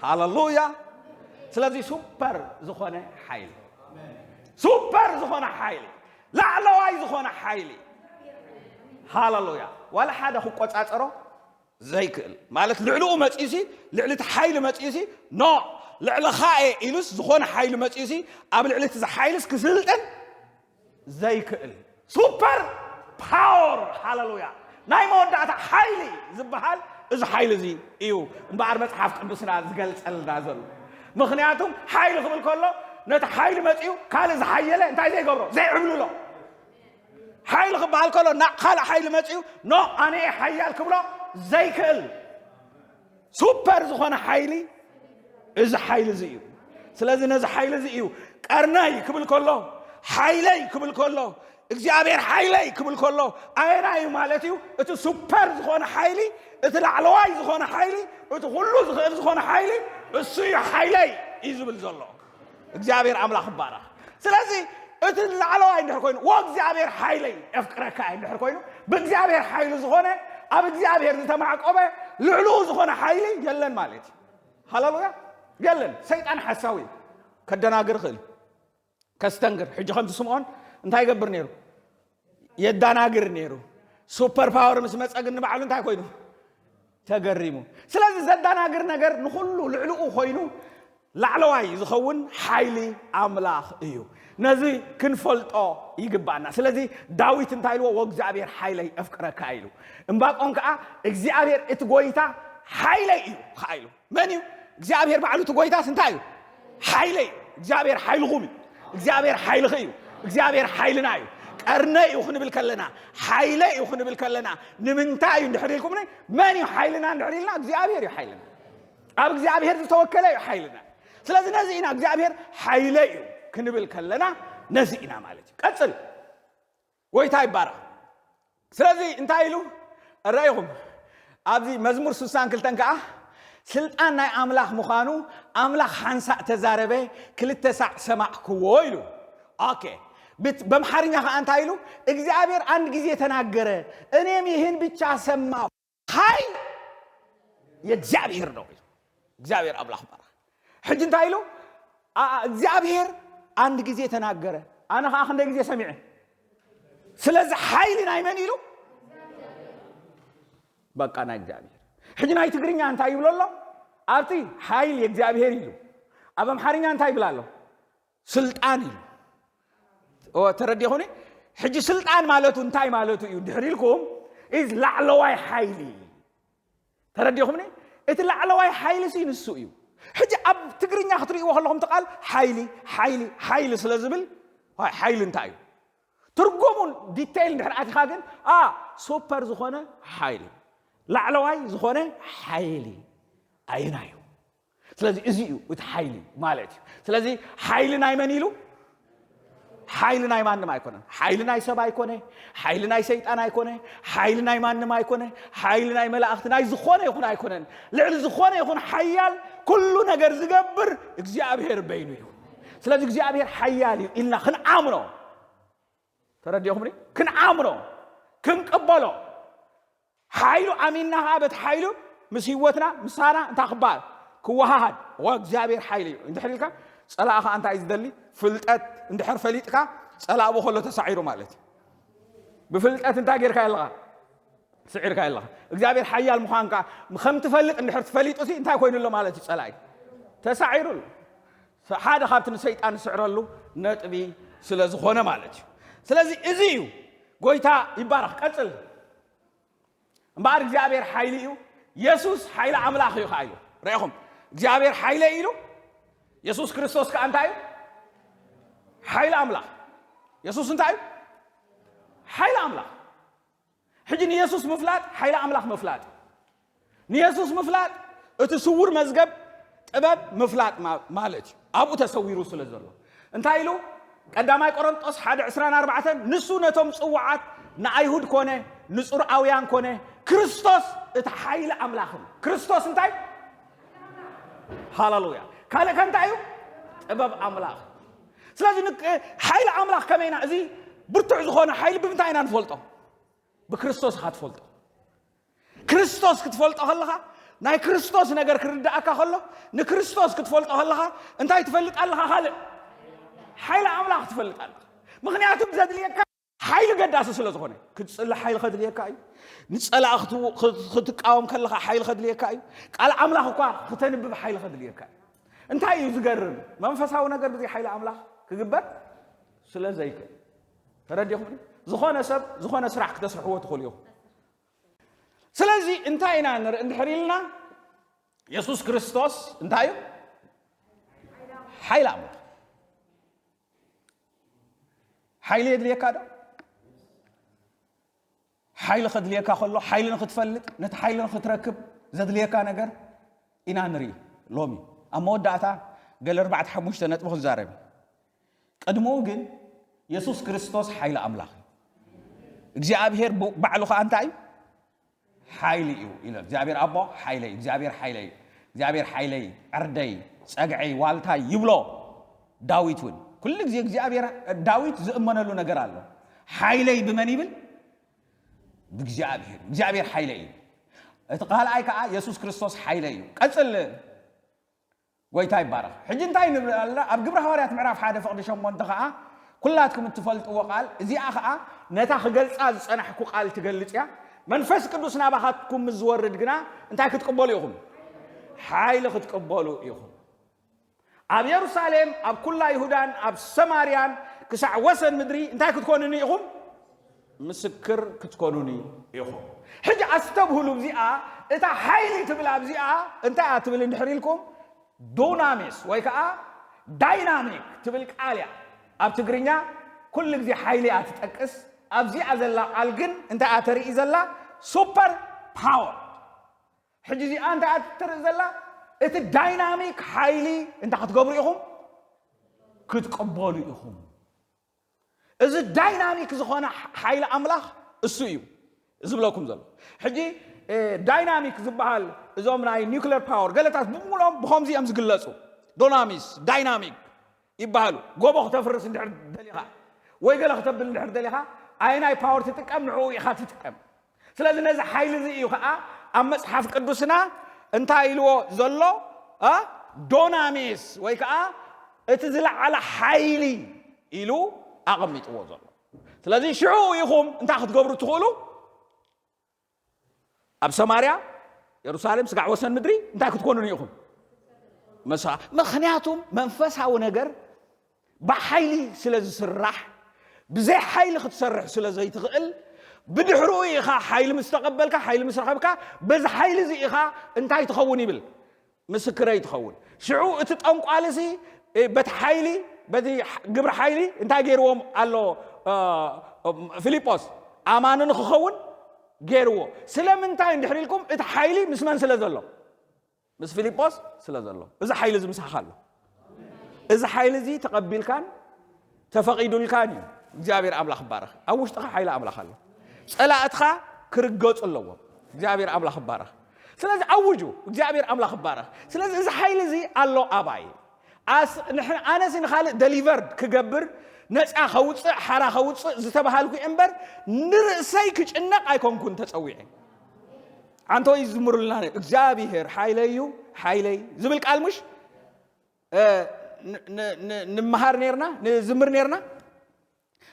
ሃለሉያ። ስለዚ ሱፐር ዝኾነ ሓይሊ፣ ሱፐር ዝኾነ ሓይሊ፣ ላዕለዋይ ዝኾነ ሓይሊ፣ ሃለሉያ፣ ዋላ ሓደ ክቆጻጸሮ ዘይክእል ማለት፣ ልዕሊኡ መጺኡሲ፣ ልዕሊ እቲ ሓይሊ መጺኡሲ፣ ኖ፣ ልዕለኻ እየ ኢሉስ፣ ዝኾነ ሓይሊ መጺኡሲ ኣብ ልዕሊ እቲ ሓይልስ ክስልጥን ዘይክእል ሱፐር ፓወር፣ ሃለሉያ፣ ናይ መወዳእታ ሓይሊ ዝበሃል እዚ ሓይሊ እዚ እዩ እምበኣር መጽሓፍ ቅዱስና ዝገልጸልና ዘሎ። ምኽንያቱም ሓይሊ ክብል ከሎ ነቲ ሓይሊ መጺኡ ካልእ ዝሓየለ እንታይ ዘይገብሮ? ዘይዕብልሎ። ሓይሊ ክበሃል ከሎ ና ካልእ ሓይሊ መጺኡ ኖ ኣነ እየ ሓያል ክብሎ ዘይክእል ሱፐር ዝኾነ ሓይሊ እዚ ሓይሊ እዚ እዩ። ስለዚ ነዚ ሓይሊ እዚ እዩ ቀርነይ ክብል ከሎ፣ ሓይለይ ክብል ከሎ፣ እግዚኣብሔር ሓይለይ ክብል ከሎ ኣየናይ እዩ ማለት እዩ? እቲ ሱፐር ዝኾነ ሓይሊ፣ እቲ ላዕለዋይ ዝኾነ ሓይሊ፣ እቲ ኩሉ ዝኽእል ዝኾነ ሓይሊ እሱ እዩ ሓይለይ እዩ ዝብል ዘሎ። እግዚኣብሔር ኣምላኽ ይባረኽ። ስለዚ እቲ ላዕለዋይ እንድሕር ኮይኑ፣ ወእግዚኣብሔር ሓይለይ የፍቅረካ እዩ እንድሕር ኮይኑ፣ ብእግዚኣብሔር ሓይሊ ዝኾነ፣ ኣብ እግዚኣብሔር ዝተማዕቆበ ልዕልኡ ዝኾነ ሓይሊ የለን ማለት እዩ። ሃለሉያ። የለን። ሰይጣን ሓሳዊ እዩ። ከደናግር ይኽእል፣ ከስተንግር። ሕጂ ከምቲ ስምዖን እንታይ ይገብር ነይሩ? የዳናግር ነይሩ። ሱፐር ፓወር ምስ መጸ ግን ንባዕሉ እንታይ ኮይኑ? ተገሪሙ። ስለዚ ዘዳናግር ነገር ንኹሉ ልዕልኡ ኮይኑ ላዕለዋይ ዝኸውን ሓይሊ ኣምላኽ እዩ። ነዚ ክንፈልጦ ይግባና። ስለዚ ዳዊት እንታይ ኢልዎ? ወእግዚኣብሔር ሓይለይ እፍቅረካ ኢሉ። እምባቆም ከዓ እግዚኣብሔር እቲ ጎይታ ሓይለይ እዩ ከዓ ኢሉ። መን እዩ እግዚኣብሔር ባዕሉ? እቲ ጎይታስ እንታይ እዩ? ሓይለይ እዩ። እግዚኣብሔር ሓይልኹም እዩ። እግዚኣብሔር ሓይልኺ እዩ። እግዚኣብሔር ሓይልና እዩ። ቀርነይ እዩ ክንብል ከለና፣ ሓይለይ እዩ ክንብል ከለና ንምንታይ እዩ እንድሕር ኢልኩምኒ፣ መን እዩ ሓይልና እንድሕር ኢልና እግዚኣብሔር እዩ ሓይልና። ኣብ እግዚኣብሔር ዝተወከለ እዩ ሓይልና። ስለዚ ነዚ ኢና እግዚኣብሔር ሓይለይ እዩ ክንብል ከለና ነዚ ኢና ማለት እዩ። ቀፅል። ጎይታ ይባረኽ። ስለዚ እንታይ ኢሉ? እረኢኹም ኣብዚ መዝሙር ስሳን ክልተን ከዓ ስልጣን ናይ ኣምላኽ ምዃኑ ኣምላኽ ሓንሳእ ተዛረበ፣ ክልተ ሳዕ ሰማዕክዎ ኢሉ። ኦኬ። በምሓርኛ ከዓ እንታይ ኢሉ? እግዚኣብሔር አንድ ጊዜ ተናገረ፣ እኔም ይህን ብቻ ሰማሁ። ሓይል የእግዚኣብሔር ነው። እግዚኣብሔር ኣምላኽ ባረኽ። ሕጂ እንታይ ኢሉ? እግዚኣብሔር አንድ ጊዜ ተናገረ፣ ኣነ ከዓ ክንደይ ጊዜ ሰሚዐ። ስለዚ ሓይሊ ናይ መን ኢሉ? በቃ ናይ እግዚኣብሔር። ሕጂ ናይ ትግርኛ እንታይ ይብሎ ኣሎ? ኣብቲ ሓይል የእግዚኣብሔር ኢሉ፣ ኣብ ኣምሓርኛ እንታይ ይብል ኣሎ? ስልጣን ኢሉ። ተረዲኹኒ? ሕጂ ስልጣን ማለቱ እንታይ ማለቱ እዩ ድሕር ኢልኩም፣ ኢዝ ላዕለዋይ ሓይሊ። ተረዲኹምኒ? እቲ ላዕለዋይ ሓይሊ ሲ ንሱ እዩ። ሕጂ ኣብ ትግርኛ ክትርእይዎ ከለኹም እቲ ቃል ሓይሊ ሓይሊ ሓይሊ ስለ ዝብል፣ ሓይሊ እንታይ እዩ? ትርጉሙን ዲቴይል እንድሕር ኣቲኻ ግን፣ ኣ፣ ሱፐር ዝኾነ ሓይሊ፣ ላዕለዋይ ዝኾነ ሓይሊ ኣየናይ እዩ? ስለዚ እዚ እዩ እቲ ሓይሊ ማለት እዩ። ስለዚ ሓይሊ ናይ መን ኢሉ? ሓይሊ ናይ ማንም ኣይኮነን። ሓይሊ ናይ ሰብ ኣይኮነ፣ ሓይሊ ናይ ሰይጣን ኣይኮነ፣ ሓይሊ ናይ ማንም ኣይኮነ፣ ሓይሊ ናይ መላእኽቲ፣ ናይ ዝኾነ ይኹን ኣይኮነን። ልዕሊ ዝኾነ ይኹን ሓያል፣ ኩሉ ነገር ዝገብር እግዚኣብሔር በይኑ እዩ። ስለዚ እግዚኣብሔር ሓያል እዩ ኢልና ክንኣምኖ፣ ተረዲኦኹምኒ? ክንኣምኖ፣ ክንቅበሎ፣ ሓይሉ ኣሚንና ኸዓ በቲ ሓይሉ ምስ ህይወትና፣ ምሳና እንታይ ክበሃል? ክወሃሃድ። ዋ እግዚኣብሔር ሓይሊ እዩ። እንድሕር ኢልካ፣ ጸላእ ኸዓ እንታይ እዩ ዝደሊ? ፍልጠት እንድሕር ፈሊጥካ፣ ጸላእ ብኸሎ ተሳዒሩ ማለት እዩ። ብፍልጠት እንታይ ጌርካ ኣለኻ? ስዒርካ ኣለኻ። እግዚኣብሔር ሓያል ምዃንካ ከም ትፈልጥ እንድሕር ትፈሊጡ ሲ እንታይ ኮይኑ ኣሎ ማለት እዩ? ጸላኢ ተሳዒሩ ኣሎ። ሓደ ካብቲ ንሰይጣን ዝስዕረሉ ነጥቢ ስለ ዝኾነ ማለት እዩ። ስለዚ እዚ እዩ። ጎይታ ይባረኽ። ቀጽል። እምበኣር እግዚኣብሔር ሓይሊ እዩ። የሱስ ሓይሊ ኣምላኽ እዩ ኸዓ ኢሉ። ርኢኹም፣ እግዚኣብሔር ሓይለ ኢሉ፣ የሱስ ክርስቶስ ከኣ እንታይ እዩ? ሓይሊ ኣምላኽ። የሱስ እንታይ እዩ? ሓይሊ ኣምላኽ። ሕጂ ንየሱስ ምፍላጥ ሓይሊ ኣምላኽ ምፍላጥ እዩ። ንየሱስ ምፍላጥ እቲ ስውር መዝገብ ጥበብ ምፍላጥ ማ-፣ ማለት እዩ። ኣብኡ ተሰዊሩ ስለ ዘሎ። እንታይ ኢሉ? ቀዳማይ ቆሮንጦስ ሓደ ዕስራን ኣርባዕተን፣ ንሱ ነቶም ጽዋዓት ንኣይሁድ ኮነ ንጽርኣውያን ኮነ ክርስቶስ እቲ ሓይሊ ኣምላኽ እዩ። ክርስቶስ እንታይ? ሃሌሉያ። ካልእ ከ እንታይ እዩ? ጥበብ ኣምላኽ። ስለዚ ንቅ-፣ ሓይሊ ኣምላኽ ከመይ ኢና? እዚ ብርቱዕ ዝኾነ ሓይሊ ብምንታይ ኢና ንፈልጦ? ብክርስቶስ ኢኻ ትፈልጦ። ክርስቶስ ክትፈልጦ ከለኻ፣ ናይ ክርስቶስ ነገር ክርድኣካ ከሎ፣ ንክርስቶስ ክትፈልጦ ከለኻ እንታይ ትፈልጥ ኣለኻ? ካልእ ሓይሊ ኣምላኽ ትፈልጥ ኣለኻ። ምኽንያቱ ዘድልየካ ሓይሊ ገዳሲ ስለ ዝኾነ፣ ክትጽሊ ሓይሊ ከድልየካ እዩ። ንጸላእ ክትው-፣ ክት-፣ ክትቃወም ከለኻ ሓይሊ ከድልየካ እዩ። ቃል ኣምላኽ እኳ ክተንብብ ሓይሊ ከድልየካ እዩ። እንታይ እዩ ዝገርም? መንፈሳዊ ነገር ብዘይ ሓይሊ ኣምላኽ ክግበር ስለ ዘይክእል። ተረዲኹምኒ? ዝኾነ ሰብ፣ ዝኾነ ስራሕ ክተስርሕዎ ትኽእሉ ኢኹም። ስለዚ እንታይ ኢና ንርኢ እንድሕር ኢልና፣ የሱስ ክርስቶስ እንታይ እዩ? ሓይሊ ኣምላኽ። ሓይሊ የድልየካ ዶ? ሓይሊ ከድልየካ ከሎ፣ ሓይሊ ንኽትፈልጥ፣ ነቲ ሓይሊ ንኽትረክብ ዘድልየካ ነገር ኢና ንርኢ ሎሚ። ኣብ መወዳእታ ገለ ኣርባዕተ ሓሙሽተ ነጥቢ ክንዛረብ። ቅድሚኡ ግን የሱስ ክርስቶስ ሓይሊ ኣምላኽ እዩ። እግዚኣብሔር ብ-፣ ባዕሉ ኸኣ እንታይ እዩ? ሓይሊ እዩ ኢሎ። እግዚኣብሔር ኣቦ ሓይለይ፣ እግዚኣብሔር ሓይለይ፣ እግዚኣብሔር ሓይለይ፣ ዕርደይ፣ ጸግዐይ፣ ዋልታይ ይብሎ። ዳዊት እውን ኩሉ ግዜ እግዚኣብሔር፣ ዳዊት ዝእመነሉ ነገር ኣሎ። ሓይለይ ብመን ይብል? ብእግዚኣብሔር። እግዚኣብሔር ሓይለይ እዩ። እቲ ካልኣይ ከኣ የሱስ ክርስቶስ ሓይለይ እዩ። ቀጽል። ጎይታ ይባረኽ። ሕጂ እንታይ ንብል ኣለና? ኣብ ግብሪ ሃዋርያት ምዕራፍ ሓደ ፍቕዲ ሸሞንተ ኸኣ ኩላትኩም እትፈልጥዎ ቃል፣ እዚኣ ኸኣ ነታ ክገልጻ ዝጸናሕኩ ቃል ትገልጽ እያ። መንፈስ ቅዱስ ናባኻትኩም ምስ ዝወርድ ግና እንታይ ክትቅበሉ ኢኹም? ሓይሊ ክትቅበሉ ኢኹም። ኣብ የሩሳሌም፣ ኣብ ኩላ ይሁዳን ኣብ ሰማርያን ክሳዕ ወሰን ምድሪ እንታይ ክትኮኑኒ ኢኹም? ምስክር ክትኮኑኒ ኢኹም። ሕጂ ኣስተብህሉ፣ እዚኣ እታ ሓይሊ ትብል ኣብዚኣ እንታይ እያ ትብል እንድሕር ኢልኩም፣ ዱናሚስ ወይ ከዓ ዳይናሚክ ትብል ቃል እያ። ኣብ ትግርኛ ኩሉ ግዜ ሓይሊ እያ ትጠቅስ። ኣብዚኣ ዘላ ቃል ግን እንታይ እያ ተርኢ ዘላ? ሱፐር ፓወር። ሕጂ እዚኣ እንታይ እያ ትርኢ ዘላ? እቲ ዳይናሚክ ሓይሊ እንታይ ክትገብሩ ኢኹም? ክትቅበሉ ኢኹም። እዚ ዳይናሚክ ዝኾነ ሓይሊ ኣምላኽ እሱ እዩ ዝብለኩም ዘሎ። ሕጂ፣ እ፣ ዳይናሚክ ዝበሃል እዞም ናይ ኒውክለር ፓወር ገለታት ብምሉኦም ብኸምዚ እዮም ዝግለጹ። ዶናሚስ፣ ዳይናሚክ ይበሃሉ። ጎቦ ክተፍርስ እንድሕር ደሊኻ ወይ ገለ ክተብል እንድሕር ደሊኻ ኣየናይ ፓወር ትጥቀም ንዕኡ ኢኻ ትጥቀም። ስለዚ ነዚ ሓይሊ እዚ እዩ ኸዓ ኣብ መጽሓፍ ቅዱስና እንታይ ኢልዎ ዘሎ? እ፣ ዶናሚስ ወይ ከዓ እቲ ዝለዓለ ሓይሊ ኢሉ ኣቐሚጥዎ ዘሎ። ስለዚ ሽዑ ኢኹም እንታይ ክትገብሩ ትኽእሉ? ኣብ ሰማርያ፣ የሩሳሌም፣ ስጋዕ ወሰን ምድሪ እንታይ ክትኮኑኒ ኢኹም? መሳ-፣ ምኽንያቱም መንፈሳዊ ነገር ብሓይሊ ስለ ዝስራሕ፣ ብዘይ ሓይሊ ክትሰርሕ ስለ ዘይትኽእል፣ ብድሕርኡ ኢኻ ሓይሊ ምስ ተቐበልካ፣ ሓይሊ ምስ ረኸብካ፣ በዚ ሓይሊ እዚ ኢኻ እንታይ ትኸውን ይብል? ምስክረይ ትኸውን። ሽዑ እቲ ጠንቋልሲ፣ እ፣ በቲ ሓይሊ፣ በቲ ሕ-፣ ግብሪ ሓይሊ እንታይ ገይርዎም ኣሎ? እ፣ ፊልጶስ ኣማኒ ንክኸውን ገይርዎ። ስለምንታይ እንድሕር ኢልኩም፣ እቲ ሓይሊ ምስ መን ስለ ዘሎ? ምስ ፊልጶስ ስለ ዘሎ። እዚ ሓይሊ እዚ ምሳኻ ኣሎ። እዚ ሓይሊ እዚ ተቐቢልካን ተፈቒዱልካን እዩ። እግዚኣብሔር ኣምላኽ ይባረኽ። ኣብ ውሽጥኻ ሓይሊ ኣምላኽ ኣሎ። ጸላእትኻ ክርገጹ ኣለዎም። እግዚኣብሔር ኣምላኽ ይባረኽ። ስለዚ ኣውጁ፣ እግዚኣብሔር ኣምላኽ ይባረኽ። ስለዚ እዚ ሓይሊ እዚ ኣሎ ኣባይ። ኣስ-፣ ንሕ-፣ ኣነሲ ንኻልእ ደሊቨርድ ክገብር፣ ነፃ ከውፅእ፣ ሓራ ከውፅእ ዝተባሃልኩ እምበር፣ ንርእሰይ ክጭነቕ ኣይኮንኩን ተጸዊዐ። ኣንተወይ ዝምሩልና እግዚኣብሔር ሓይለይ እዩ፣ ሓይለይ ዝብል ቃል ምሽ፣ እ፣ ን-፣ ን-፣ ን-፣ ንምሃር ነርና፣ ንዝምር ነርና።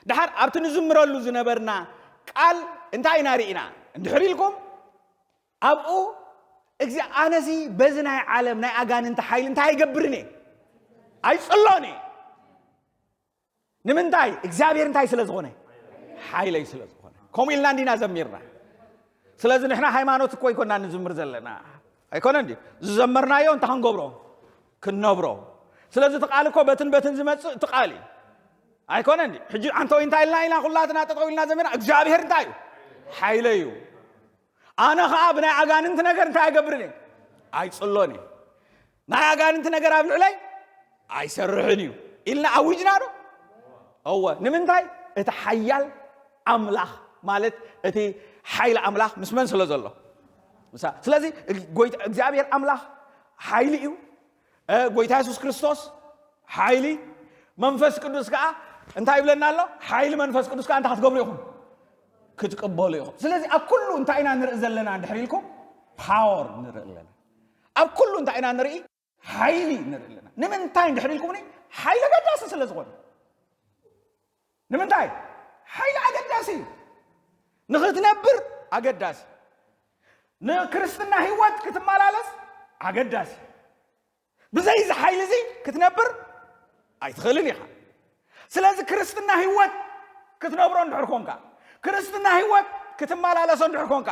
ድሓር ኣብቲ ንዝምረሉ ዝነበርና ቃል እንታይ ኢና ርኢና? እንድሕር ኢልኩም፣ ኣብኡ፣ "እዚ ኣነሲ በዚ ናይ ዓለም ናይ ኣጋንንቲ ሓይሊ እንታይ ኣይገብርን እየ? ኣይጽሎን እየ። ንምንታይ? እግዚኣብሔር እንታይ ስለ ዝኾነ? ሓይለይ ስለ ዝኾነ." ከምኡ ኢልና እንዲና ዘሚርና። ስለዚ ንሕና ሃይማኖት እኮ ኣይኮና ንዝምር ዘለና። ኣይኮነ እንዲ? ዝዘመርናዮ እንታይ ክንገብሮ? ክንነብሮ። ስለዚ እቲ ቃል እኮ በትን በትን ዝመጽእ እቲ ቃል እዩ። ኣይኮነ እንዲ? ሕጂ ኣንተ ወይ እንታይ ኢልና ኢና ኩላትና ጠጠው ኢልና ዘሚርና? እግዚኣብሔር እንታይ እዩ? ሓይለይ እዩ። ኣነ ኸዓ ብናይ ኣጋንንቲ ነገር እንታይ ኣይገብርን እየ? ኣይጽሎን እየ። ናይ ኣጋንንቲ ነገር ኣብ ልዕለይ ኣይሰርሕን እዩ ኢልና ኣዊጅና ዶ? እወ። ንምንታይ? እቲ ሓያል ኣምላኽ፣ ማለት እቲ ሓይሊ ኣምላኽ ምስ መን ስለ ዘሎ? ምሳ-፣ ስለዚ ጎይታ እግዚኣብሔር ኣምላኽ ሓይሊ እዩ። እ፣ ጎይታ የሱስ ክርስቶስ ሓይሊ፣ መንፈስ ቅዱስ ከዓ እንታይ ይብለና ኣሎ? ሓይሊ መንፈስ ቅዱስ ከዓ እንታይ ክትገብሩ ኢኹም? ክትቅበሉ ኢኹም። ስለዚ ኣብ ኩሉ እንታይ ኢና ንርኢ ዘለና እንድሕር ኢልኩም? ፓወር ንርኢ ኣለና። ኣብ ኩሉ እንታይ ኢና ንርኢ? ሓይሊ ንርኢ ኣለና። ንምንታይ እንድሕር ኢልኩምኒ? ሓይሊ ኣገዳሲ ስለ ዝኾነ። ንምንታይ? ሓይሊ ኣገዳሲ እዩ። ንኽትነብር ኣገዳሲ። ንክርስትና ህይወት ክትመላለስ ኣገዳሲ። ብዘይ እዚ ሓይሊ እዚ ክትነብር ኣይትኽእልን ኢኻ። ስለዚ ክርስትና ህይወት ክትነብሮ እንድሕር ኮንካ፣ ክርስትና ህይወት ክትመላለሶ እንድሕር ኮንካ፣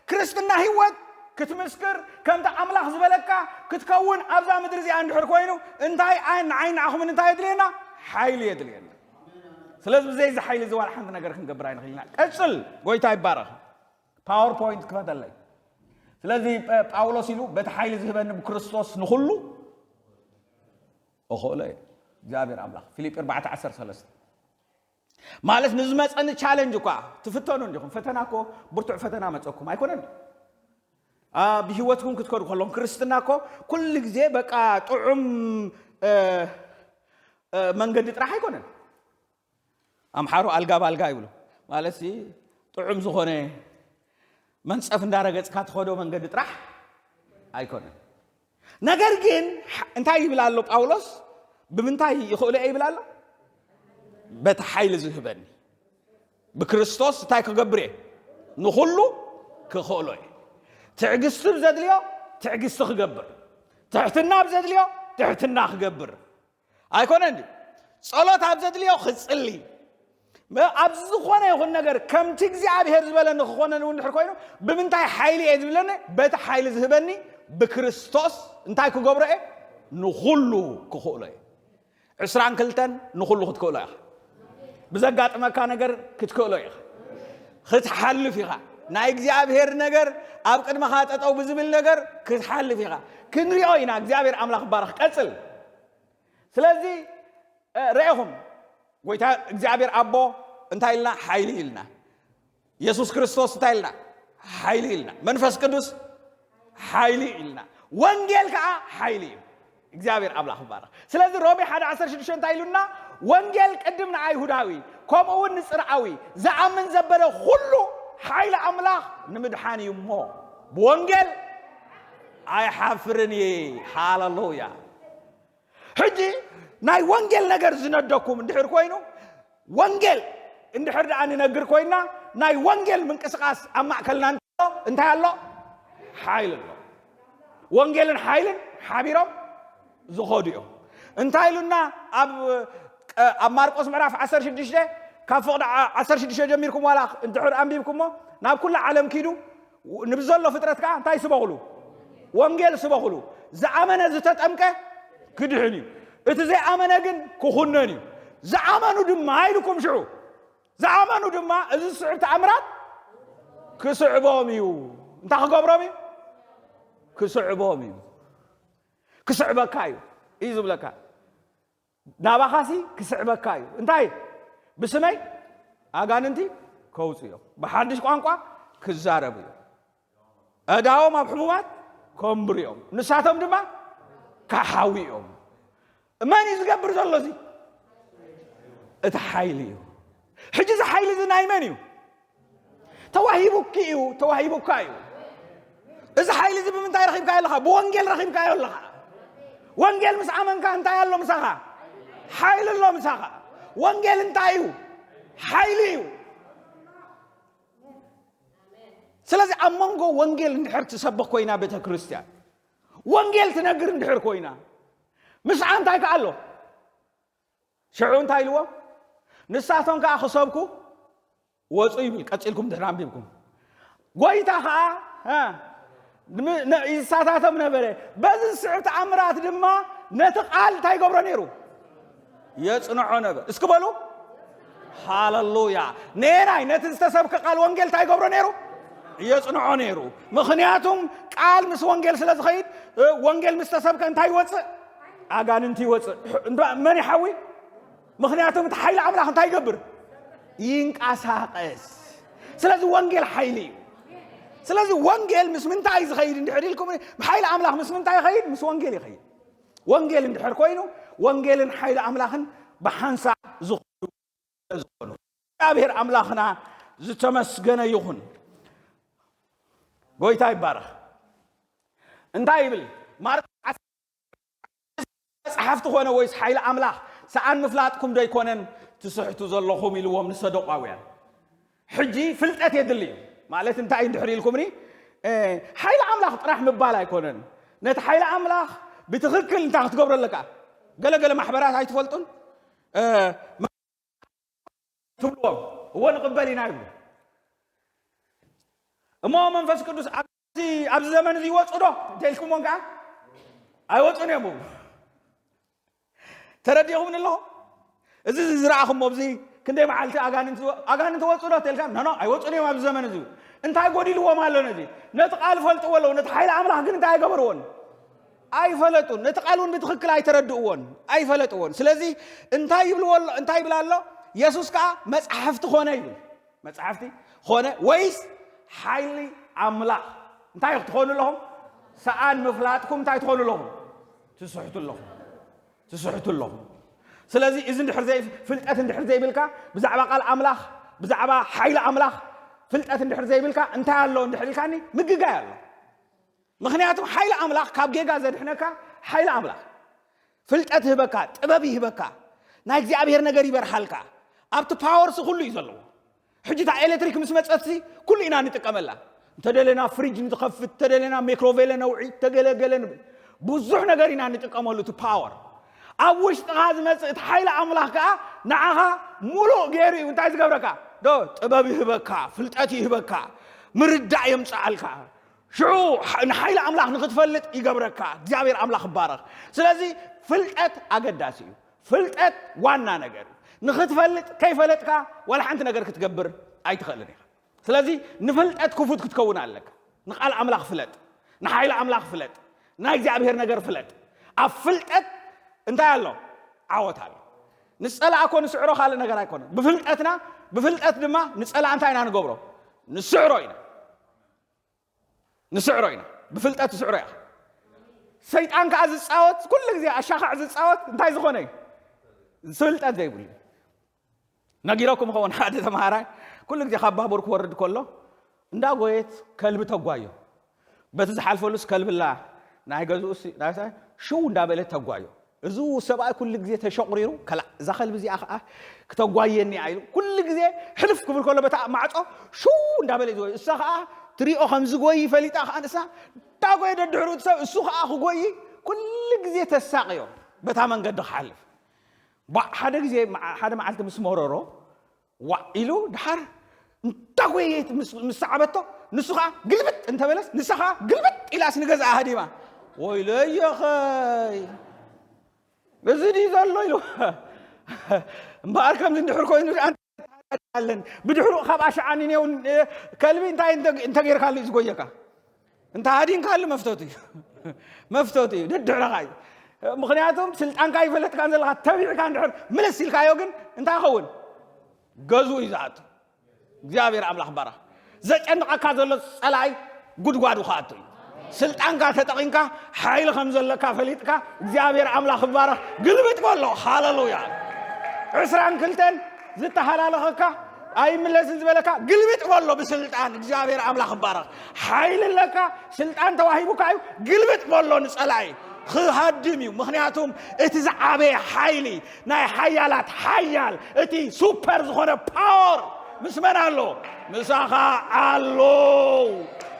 ክርስትና ህይወት ክትምስክር፣ ከምቲ ኣምላኽ ዝበለካ ክትከውን ኣብዛ ምድሪ እዚኣ እንድሕር ኮይኑ፣ እንታይ ኣይ-፣ ንዓይ ንዓኹምን እንታይ የድልየና? ሓይሊ የድልየና። ስለዚ ብዘይ እዚ ሓይሊ እዚ ዋላ ሓንቲ ነገር ክንገብር ኣይንኽእል ኢና። ቀጽል፣ ጎይታ ይባረኽ። ፓወርፖይንት ክፈተለይ። ስለዚ ጳ-፣ ጳውሎስ ኢሉ፣ "በቲ ሓይሊ ዝህበኒ ብክርስቶስ ንኹሉ እኽእሎ እየ." እግዚኣብሔር ኣምላኽ። ፊልጲ ኣርባዕተ ዓሰርተ ሰለስተ። ማለት ንዝመፀኒ ቻለንጅ እኳ ትፍተኑ እንዲኹም። ፈተና እኮ ብርቱዕ ፈተና መፀኩም ኣይኮነን። ኣብ ህይወትኩም ክትከዱ ከለኹም፣ ክርስትና እኮ ኩሉ ግዜ በቃ ጥዑም፣ እ፣ እ፣ መንገዲ ጥራሕ ኣይኮነን። ኣምሓሩ ኣልጋ ባልጋ ይብሉ። ማለት ሲ ጥዑም ዝኾነ መንጸፍ እንዳረገጽካ ትኸዶ መንገዲ ጥራሕ ኣይኮነን። ነገር ግን ሓ-፣ እንታይ ይብል ኣሎ ጳውሎስ? "ብምንታይ ይኽእሎ እየ?" ይብል ኣሎ። "በቲ ሓይሊ ዝህበኒ ብክርስቶስ እንታይ ክገብር እየ? ንኹሉ ክኽእሎ እየ." ትዕግስቲ ብዘድልዮ ትዕግስቲ ክገብር፣ ትሕትና ብዘድልዮ ትሕትና ክገብር፣ ኣይኮነን ድዩ? ጸሎት ኣብ ዘድልዮ ክጽሊ፣ መ-፣ ኣብ ዝኾነ ይኹን ነገር ከምቲ እግዚኣብሔር ዝበለኒ ክኾነኒ እውን እንድሕር ኮይኑ፣ ብምንታይ ሓይሊ እየ ዝብለኒ? በቲ ሓይሊ ዝህበኒ ብክርስቶስ እንታይ ክገብሮ እየ? ንኹሉ ክኽእሎ እየ። ዕስራን ክልተን ንኹሉ ክትክእሎ ኢኻ። ብዘጋጥመካ ነገር ክትክእሎ ኢኻ። ክትሓልፍ ኢኻ። ናይ እግዚኣብሔር ነገር ኣብ ቅድመኻ ጠጠው ብዝብል ነገር ክትሓልፍ ኢኻ። ክንሪኦ ኢና። እግዚኣብሔር ኣምላኽ ይባረኽ። ቀጽል። ስለዚ፣ እ፣ ርኢኹም፣ ጎይታ እግዚኣብሔር ኣቦ እንታይ ኢልና? ሓይሊ ኢልና። የሱስ ክርስቶስ እንታይ ኢልና? ሓይሊ ኢልና። መንፈስ ቅዱስ ሓይሊ ኢልና። ወንጌል ከዓ ሓይሊ እዩ። እግዚኣብሔር ኣምላኽ ይባረኽ። ስለዚ ሮሜ ሓደ ዓሰርተ ሽዱሽተ እንታይ ኢሉና? "ወንጌል ቅድም ንኣይሁዳዊ፣ ከምኡ እውን ንጽርዓዊ፣ ዝኣምን ዘበለ ኩሉ ሓይሊ ኣምላኽ ንምድሓን እዩ እሞ፣ ብወንጌል ኣይሓፍርን እየ።" ሃሌሉያ። ሕጂ ናይ ወንጌል ነገር ዝነደኩም እንድሕር ኮይኑ፣ ወንጌል እንድሕር ደኣ ንነግር ኮይና፣ ናይ ወንጌል ምንቅስቃስ ኣብ ማእከልና እንተሎ እንታይ ኣሎ? ሓይሊ ኣሎ። ወንጌልን ሓይልን ሓቢሮም ዝኸዱ እዮም። እንታይ ኢሉና? ኣብ፣ ኣብ ማርቆስ ምዕራፍ ዓሰርተ ሽዱሽተ፣ ካብ ፍቕዲ ዓ-፣ ዓሰርተ ሽዱሽተ ጀሚርኩም ዋላ እንድሕር ኣንቢብኩሞ፣ ናብ ኩላ ዓለም ኪዱ፣ ንብዘሎ ፍጥረት ከኣ እንታይ ስበኹሉ? ወንጌል ስበኹሉ። ዝኣመነ ዝተጠምቀ ክድሕን እዩ። እቲ ዘይኣመነ ግን ክኹነን እዩ። ዝኣመኑ ድማ ኢልኩም ሽዑ ዝኣመኑ ድማ እዚ ዝስዕብ ተኣምራት ክስዕቦም እዩ። እንታይ ክገብሮም እዩ? ክስዕቦም እዩ። ክስዕበካ እዩ እዩ ዝብለካ። ናባኻሲ ክስዕበካ እዩ። እንታይ? ብስመይ ኣጋንንቲ ከውፅኡ እዮም፣ ብሓድሽ ቋንቋ ክዛረቡ እዮም፣ ኣእዳዎም ኣብ ሕሙማት ከንብሩ እዮም፣ ንሳቶም ድማ ክሓዊ እዮም። መን እዩ ዝገብር ዘሎ እዚ? እቲ ሓይሊ እዩ። ሕጂ እዚ ሓይሊ እዚ ናይ መን እዩ? ተዋሂቡኪ እዩ፣ ተዋሂቡካ እዩ። እዚ ሓይሊ እዚ ብምንታይ ረኺብካዮ ኣለኻ? ብወንጌል ረኺብካዮ ኣለኻ። ወንጌል ምስ ኣመንካ እንታይ ኣሎ ምሳኻ? ሓይሊ ኣሎ ምሳኻ። ወንጌል እንታይ እዩ? ሓይሊ እዩ። ስለዚ ኣብ መንጎ ወንጌል እንድሕር ትሰብኽ ኮይና ቤተ ክርስቲያን፣ ወንጌል ትነግር እንድሕር ኮይና፣ ምስኣ እንታይ ከ ኣሎ? ሽዑ እንታይ ኢልዎም? ንሳቶም ከኣ ክሰብኩ ወፁ ይብል። ቀፂልኩም ድሕሪ ኣንቢብኩም፣ ጎይታ ከኣ እ፣ ም- ነ- ይሳታቶም ነበረ። በዚ ዝስዕብ ተኣምራት ድማ ነቲ ቃል እንታይ ይገብሮ ነይሩ? የጽንዖ ነበር። እስኪ በሉ ሃሌሉያ። ነየናይ? ነቲ ዝተሰብከ ቃል ወንጌል እንታይ ይገብሮ ነይሩ? የጽንዖ ነይሩ። ምኽንያቱም ቃል ምስ ወንጌል ስለ ዝኸይድ፣ እ፣ ወንጌል ምስ ተሰብከ እንታይ ይወፅእ? ኣጋንንቲ ይወፅእ። እንዳ- መን ይሓዊ? ምኽንያቱም እቲ ሓይሊ ኣምላኽ እንታይ ይገብር? ይንቀሳቐስ። ስለዚ ወንጌል ሓይሊ እዩ። ስለዚ ወንጌል ምስ ምንታይ እዩ ዝኸይድ እንድሕር ኢልኩም፣ ሓይሊ ኣምላኽ ምስ ምንታይ ይኸይድ? ምስ ወንጌል ይኸይድ። ወንጌል እንድሕር ኮይኑ፣ ወንጌልን ሓይሊ ኣምላኽን ብሓንሳእ ዝኾኑ ዝኾኑ። እግዚኣብሔር ኣምላኽና ዝተመስገነ ይኹን። ጎይታ ይባረኽ። እንታይ ይብል? ማርቆስ መጽሓፍቲ ኮነ ወይስ ሓይሊ ኣምላኽ ሰኣን ምፍላጥኩም ዶ ኣይኮነን ትስሕቱ ዘለኹም? ኢልዎም ንሰዶቃውያን። ሕጂ ፍልጠት የድሊ እዩ። ማለት እንታይ እንድሕር ኢልኩምኒ፣ እ፣ ሓይሊ ኣምላኽ ጥራሕ ምባል ኣይኮነን። ነቲ ሓይሊ ኣምላኽ ብትኽክል እንታይ ክትገብሮ ኣለካ? ገለገለ ማሕበራት ኣይትፈልጡን? እ፣ ትብልዎም፣ እዎ ንቕበል ኢና ይብሉ። እሞ መንፈስ ቅዱስ ኣብዚ ኣብዚ ዘመን እዚ ይወፁ ዶ እንተኢልኩሞም ከዓ ኣይወፁን እዮም። ተረዲኹምኒ ኣለኹም? እዚ ዝረኣኹሞ ኣብዚ ክንደይ መዓልቲ ኣጋንንቲ ዝወ- ኣጋንንቲ ወፁ ዶ ተልካ? ኖ ኖ፣ ኣይወፁን እዮም ኣብዚ ዘመን እዚ። እንታይ ጎዲልዎም ኣሎ? ነዚ ነቲ ቃል ፈልጥዎ ኣለዉ፣ ነቲ ሓይሊ ኣምላኽ ግን እንታይ ኣይገበርዎን? ኣይፈለጡን። ነቲ ቃል እውን ብትኽክል ኣይተረድእዎን፣ ኣይፈለጥዎን። ስለዚ እንታይ ይብልዎ ኣሎ? እንታይ ይብል ኣሎ? የሱስ ከዓ መፅሓፍቲ ኮነ ይብል። መፅሓፍቲ ኮነ ወይስ ሓይሊ ኣምላኽ? እንታይ ክትኾኑ ኣለኹም? ሰኣን ምፍላጥኩም እንታይ ትኾኑ ኣለኹም? ትስሕቱ ኣለኹም። ትስሕቱ ኣለኹም። ስለዚ እዚ እንድሕር ዘይ ፍልጠት እንድሕር ዘይብልካ፣ ብዛዕባ ቃል ኣምላኽ፣ ብዛዕባ ሓይሊ ኣምላኽ ፍልጠት እንድሕር ዘይብልካ፣ እንታይ ኣሎ እንድሕር ኢልካኒ፣ ምግጋይ ኣሎ። ምኽንያቱም ሓይሊ ኣምላኽ ካብ ጌጋ ዘድሕነካ ሓይሊ ኣምላኽ፣ ፍልጠት ይህበካ፣ ጥበብ ይህበካ፣ ናይ እግዚኣብሔር ነገር ይበርሃልካ። ኣብቲ ፓወርሲ ኩሉ እዩ ዘለዎ። ሕጂ እታ ኤሌክትሪክ ምስ መጸትሲ ኩሉ ኢና ንጥቀመላ። እንተደለና ፍሪጅ ንትኸፍት፣ እንተደለና ሜክሮቬለ ነውዒ፣ ተገለገለ ንብል። ብዙሕ ነገር ኢና ንጥቀመሉ እቲ ፓወር። ኣብ ውሽጥኻ ዝመጽእ እቲ ሓይሊ ኣምላኽ ከኣ ንዓኻ ሙሉእ ገይሩ እዩ እንታይ ዝገብረካ? ዶ ጥበብ ይህበካ፣ ፍልጠት ይህበካ፣ ምርዳእ የምጽኣልካ። ሽዑ ንሓይሊ ኣምላኽ ንኽትፈልጥ ይገብረካ። እግዚኣብሔር ኣምላኽ ይባረኽ። ስለዚ ፍልጠት ኣገዳሲ እዩ። ፍልጠት ዋና ነገር እዩ። ንኽትፈልጥ ከይፈለጥካ ዋላ ሓንቲ ነገር ክትገብር ኣይትኽእልን ኢኻ። ስለዚ ንፍልጠት ክፉት ክትከውን ኣለካ። ንቃል ኣምላኽ ፍለጥ፣ ንሓይሊ ኣምላኽ ፍለጥ፣ ናይ እግዚኣብሔር ነገር ፍለጥ። ኣብ ፍልጠት እንታይ ኣሎ? ዓወት ኣሎ። ንጸላእ እኮ ንስዕሮ ካልእ ነገር ኣይኮነን። ብፍልጠትና ብፍልጠት ድማ ንጸላእ እንታይ ኢና ንገብሮ? ንስዕሮ ኢና። ንስዕሮ ኢና። ብፍልጠት ትስዕሮ ኢኻ። ሰይጣን ከኣ ዝጻወት፣ ኩሉ ግዜ ኣሻኻዕ ዝጻወት እንታይ ዝኾነ እዩ? ፍልጠት ዘይብሉ እዩ። ነጊረኩም ኸውን፣ ሓደ ተምሃራይ ኩሉ ግዜ ካብ ባቡር ክወርድ ከሎ እንዳጎየት ከልቢ ተጓዮ። በቲ ዝሓልፈሉስ ከልብላ ናይ ገዝኡስ ናይ ሽው እንዳበለት ተጓዮ። እዚ ሰብኣይ ኩሉ ግዜ ተሸቑሪሩ፣ ከላ እዛ ከልቢ እዚኣ ኸዓ ክተጓየኒ ኢሉ ኩሉ ግዜ ሕልፍ ክብል ከሎ በታ ማዕጾ ሽው እንዳበለ እዩ ዝጎይ። እሳ ኸዓ ትሪኦ ከም ዝጎይ ፈሊጣ ኸዓ ንሳ እንዳጎየ ደድሕሩ እቲ ሰብ እሱ ኸዓ ክጎይ ኩሉ ግዜ ተሳቕዮ በታ መንገዲ ክሓልፍ። ባ ሓደ ግዜ መዓ- ሓደ መዓልቲ ምስ መረሮ ዋዕ ኢሉ ድሓር እንዳ ጎየየት ምስ ምስ ሰዓበቶ ንሱ ኸዓ ግልብጥ እንተበለስ ንሳ ኸዓ ግልብጥ ኢላስ ንገዛኣ ሃዲማ። ወይለየኸይ እዚ ድዩ ዘሎ ኢሉ እምበኣር ከምዚ እንድሕር ኮይኑ ደኣ ኣለን። ብድሕሩ ካብ ኣሽዓኒ ኔው ከልቢ እንታይ እንተ- እንተጌርካሉ እዩ ዝጎየካ? እንተ ሃዲንካሉ መፍተቱ እዩ። መፍተቱ እዩ። ድድሕረኻ እዩ። ምኽንያቱም ስልጣንካ ይፈለጥካን ዘለካ ተቢዕካ እንድሕር ምልስ ኢልካዮ ግን እንታይ ይኸውን? ገዙ እዩ ዝኣቱ። እግዚኣብሔር ኣምላኽ ባረኽ። ዘጨንቐካ ዘሎ ጸላኢ ጉድጓዱ ክኣቱ እዩ። ስልጣንካ ተጠቒምካ ሓይሊ ከም ዘለካ ፈሊጥካ እግዚኣብሔር ኣምላኽ ይባረኽ። ግልብጥ በሎ። ሃለሉያ። ዕስራን ክልተን ዝተሃላለኸካ ኣይምለስን ዝበለካ ግልብጥ በሎ። ብስልጣን እግዚኣብሔር ኣምላኽ ይባረኽ። ሓይሊ ኣለካ። ስልጣን ተዋሂቡካ እዩ። ግልብጥ በሎ። ንጸላኢ ክሃድም እዩ። ምኽንያቱም እቲ ዝዓበየ ሓይሊ ናይ ሓያላት ሓያል እቲ ሱፐር ዝኾነ ፓወር ምስ መን ኣሎ? ምሳኻ ኣሎ።